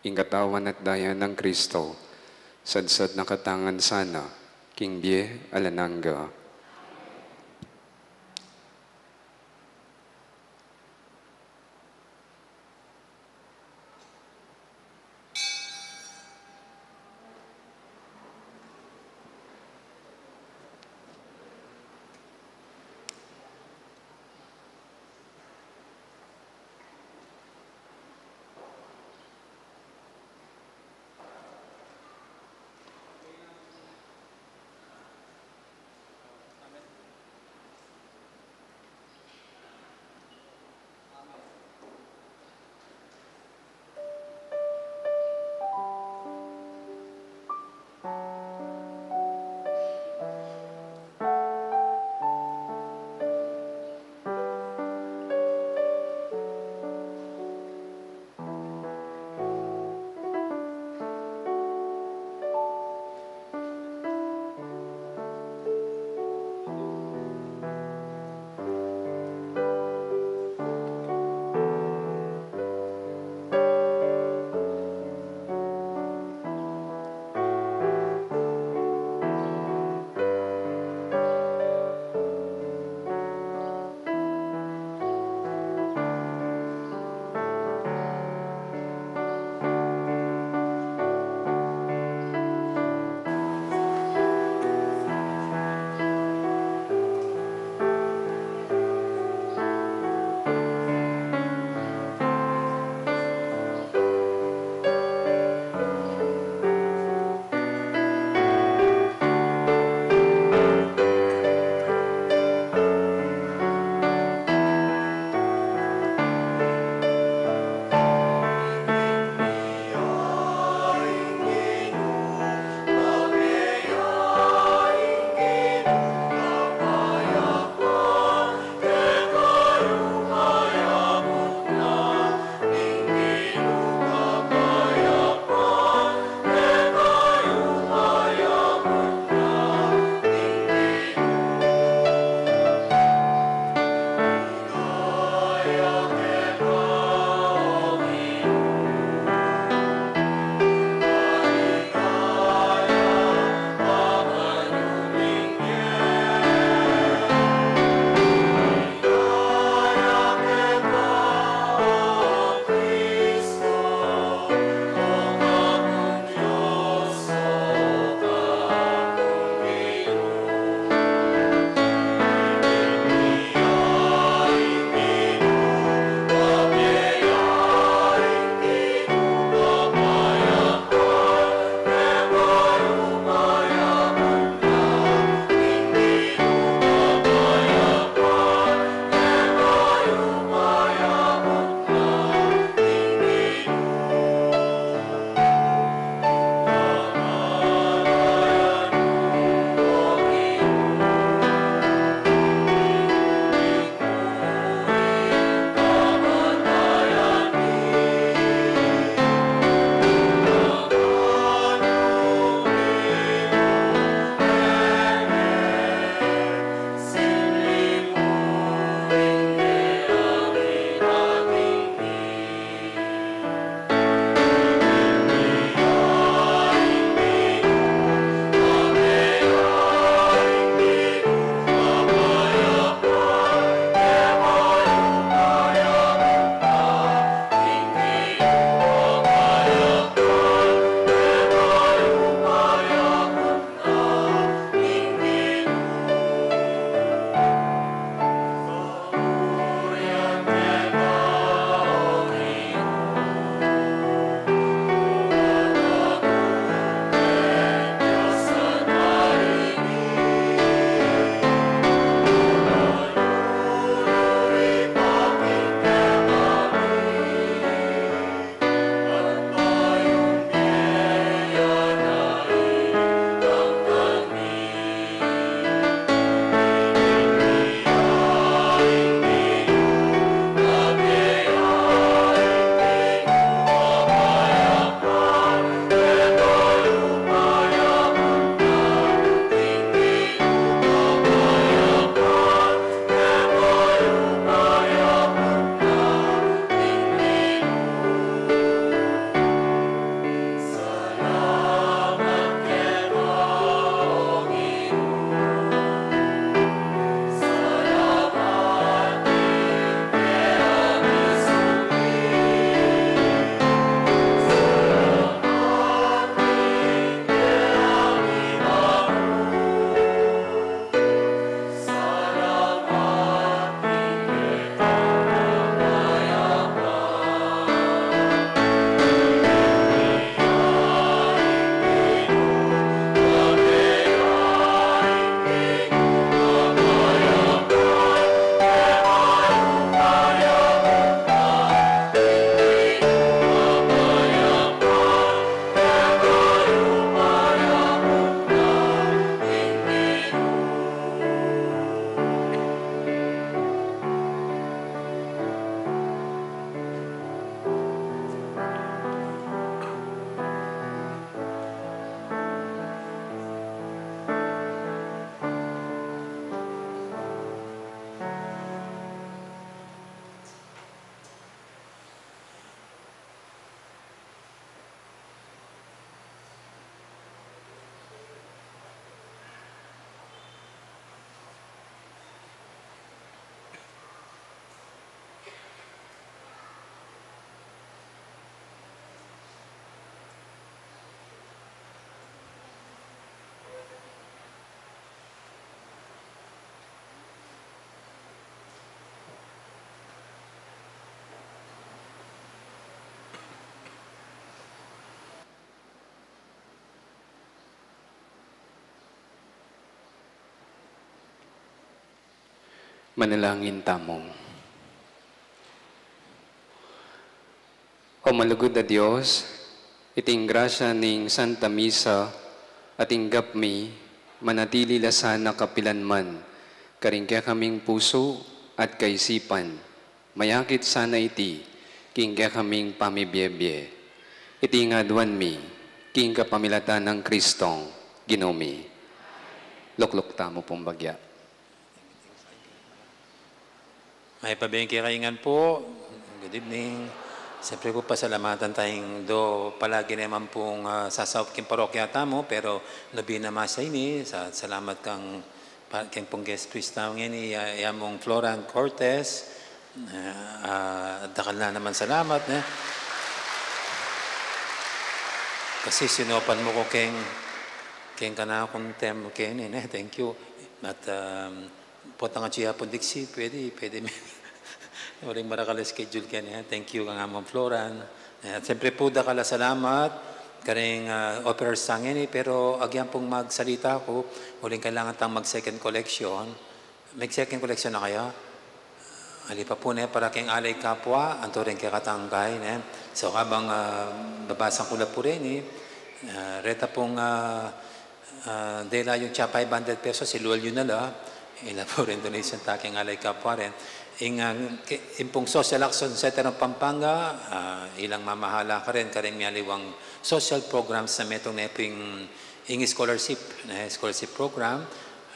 ing katawan at daya nang Kristo, sadsad na katamu ngan sana king bie alang angga. Manalangin tamu. O malugud a Dios, iting grasya ning Santa Misa at tinggap mi, manatili la sana kapilanman karing kekaming pusu at kaisipan. Mayakit sana iti king kekaming pamibiebie. Iti ing aduan mi king kapamilatan nang Kristong Ginu mi. Lukluk tamu pung bagya. Mayap a beng kekayu ngan pu. Good evening. Siyempre pu, pasalamatan tayung do palagi ne man pung, ah, sasaup king parokya tamu, pero nobena misa ini, sa-, salamat kang pa-, keng pung guest priest tamu ngeni, ya-, ya mung Floran Cortez. Ah, ah, dakal na naman salamat, ne? Kasi sinupan mu ku keng, keng kanakung term keni, ne? Thank you. At, um, potang atyu ya pung diksi, pwede, pwede mi-, uling marakal a schedule keni, ne? Thank you kang Amang Floran. At siyempre pu, dakal a salamat karing, ah, offerers sa ngeni, pero agyang pung magsalita ku, uling kailangan tang mag-second collection. Mag-second collection na kaya? Ali pa pu, ne, para keng Alay Kapwa, anto ring kekatang kai, ne? So, kabang, ah, babasang ku la pu reni, ah, reta pung, ah, ah, dela yung tsa five hundred pesos, ilual yu na la. Ila pu ring donation ta keng Alay Kapwa rin. Ing, ah, ke-, ing pung Social Action Center of Pampanga, ah, ilang mamahala karin, karing mialiwang social programs na metung ne pu ing, ing scholarship, ne, scholarship program.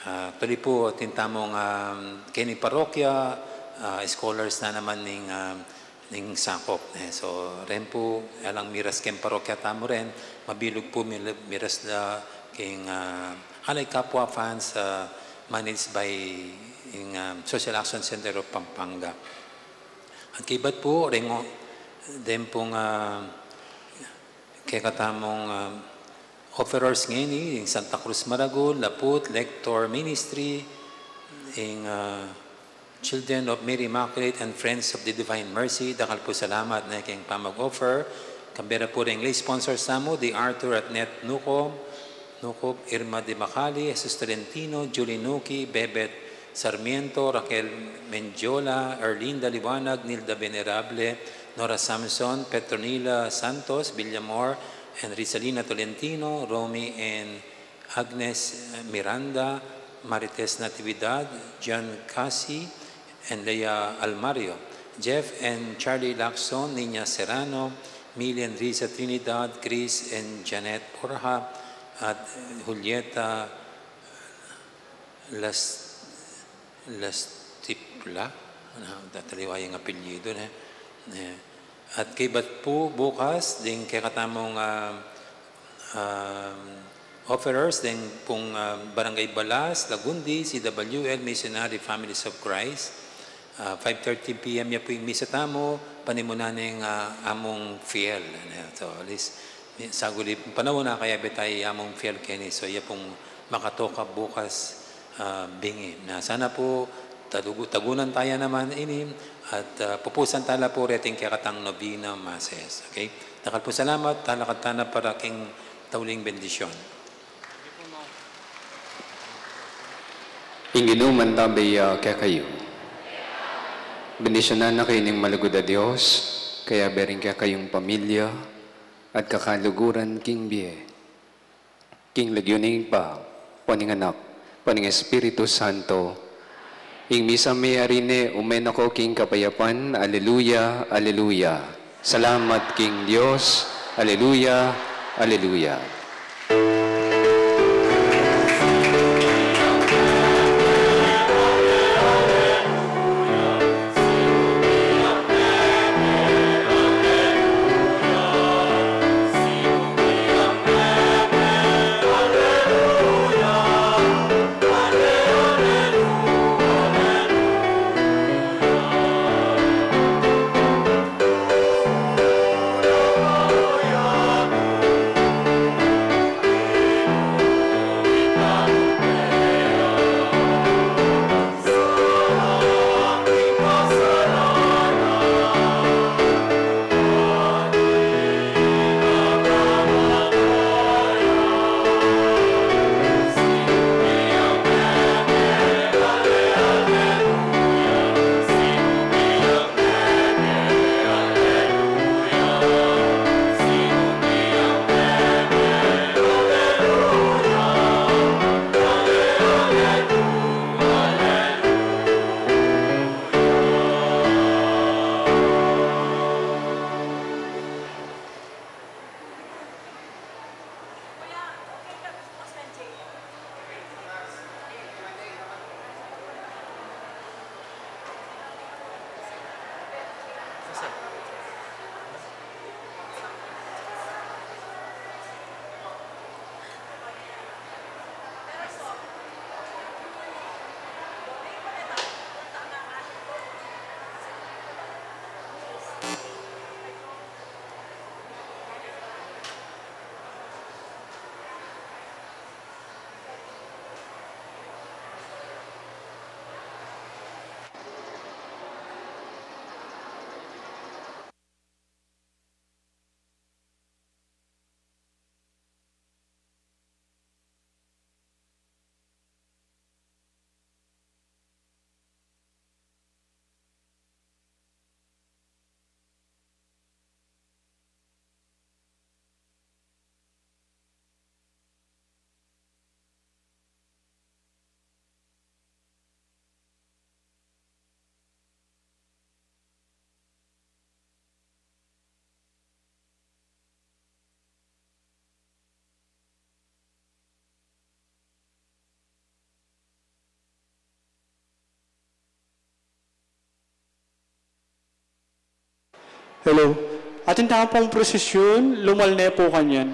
Ah, actually pu, atin tamung, um, keni parokya, ah, scholars na naman ning, um, ning sakop, ne. So, ren pu, alang miras keng parokya tamu ren, mabilug pu mil-, miras la king, ah, Alay Kapwa Funds, ah, managed by ing, um, Social Action Center of Pampanga. At kibat pu, rengo, den pung, ah, kekatamung, um, offerers ngeni, ing Santa Cruz Maragul, Laput, Lector Ministry, ing, ah, Children of Mary Immaculate and Friends of the Divine Mercy, dakal pu salamat ne keng pamag-offer. Kambe ra pu ring lay sponsors tamu, di Arthur at Net Nucom, Nucop, Irma de Macali, Jesus Tolentino, Julie Nuki, Bebet Sarmiento, Raquel Mendiola, Erlinda Liwanag, Nilda Venerable, Nora Samson, Petronila Santos, Villamor, and Rizalina Tolentino, Romy and Agnes Miranda, Marites Natividad, John Casi, and Lea Almario, Jeff and Charlie Lacson, Nina Serrano, Millie and Risa Trinidad, Chris and Janet Borja, at Julieta Las-, Lastipla. Ano, tataliwa yung apelyido, ne? Ne. At kaybat pu bukas, ding kekatamung, ah, um, offerers, ding pung, ah, Barangay Balas, Lagundi, C W L, Missionary Families of Christ. Ah, five thirty P M ya pu ing misa tamu, panimunan ning, ah, Among Fiel. Ano, so, at least, saguli, panaun na kaya betay Among Fiel keni. So, ya pung makatoka bukas, ah, bingi. Na sana pu, tagu-, tagunan taya naman ini, at, ah, pupusan tala pu reting kekatang novena masses. Okay? Dakal pu salamat, talakad tana para king tauling bendisyon. Ing Ginu mantabe ya kekayu. Bendisyunan na kayu ning malugud a Dios, kayabe ring kekayung pamilya, at kakaluguran king bie. King lagyu ning Ibpa, ning Anak, ning Espiritu Santo. Ing misa meyari ne, ume na ko king kapayapan. Aleluya, aleluya. Salamat king Dios. Aleluya, aleluya. Hello. Atin tamu pung prosesyon, lumal ne pu kanyan.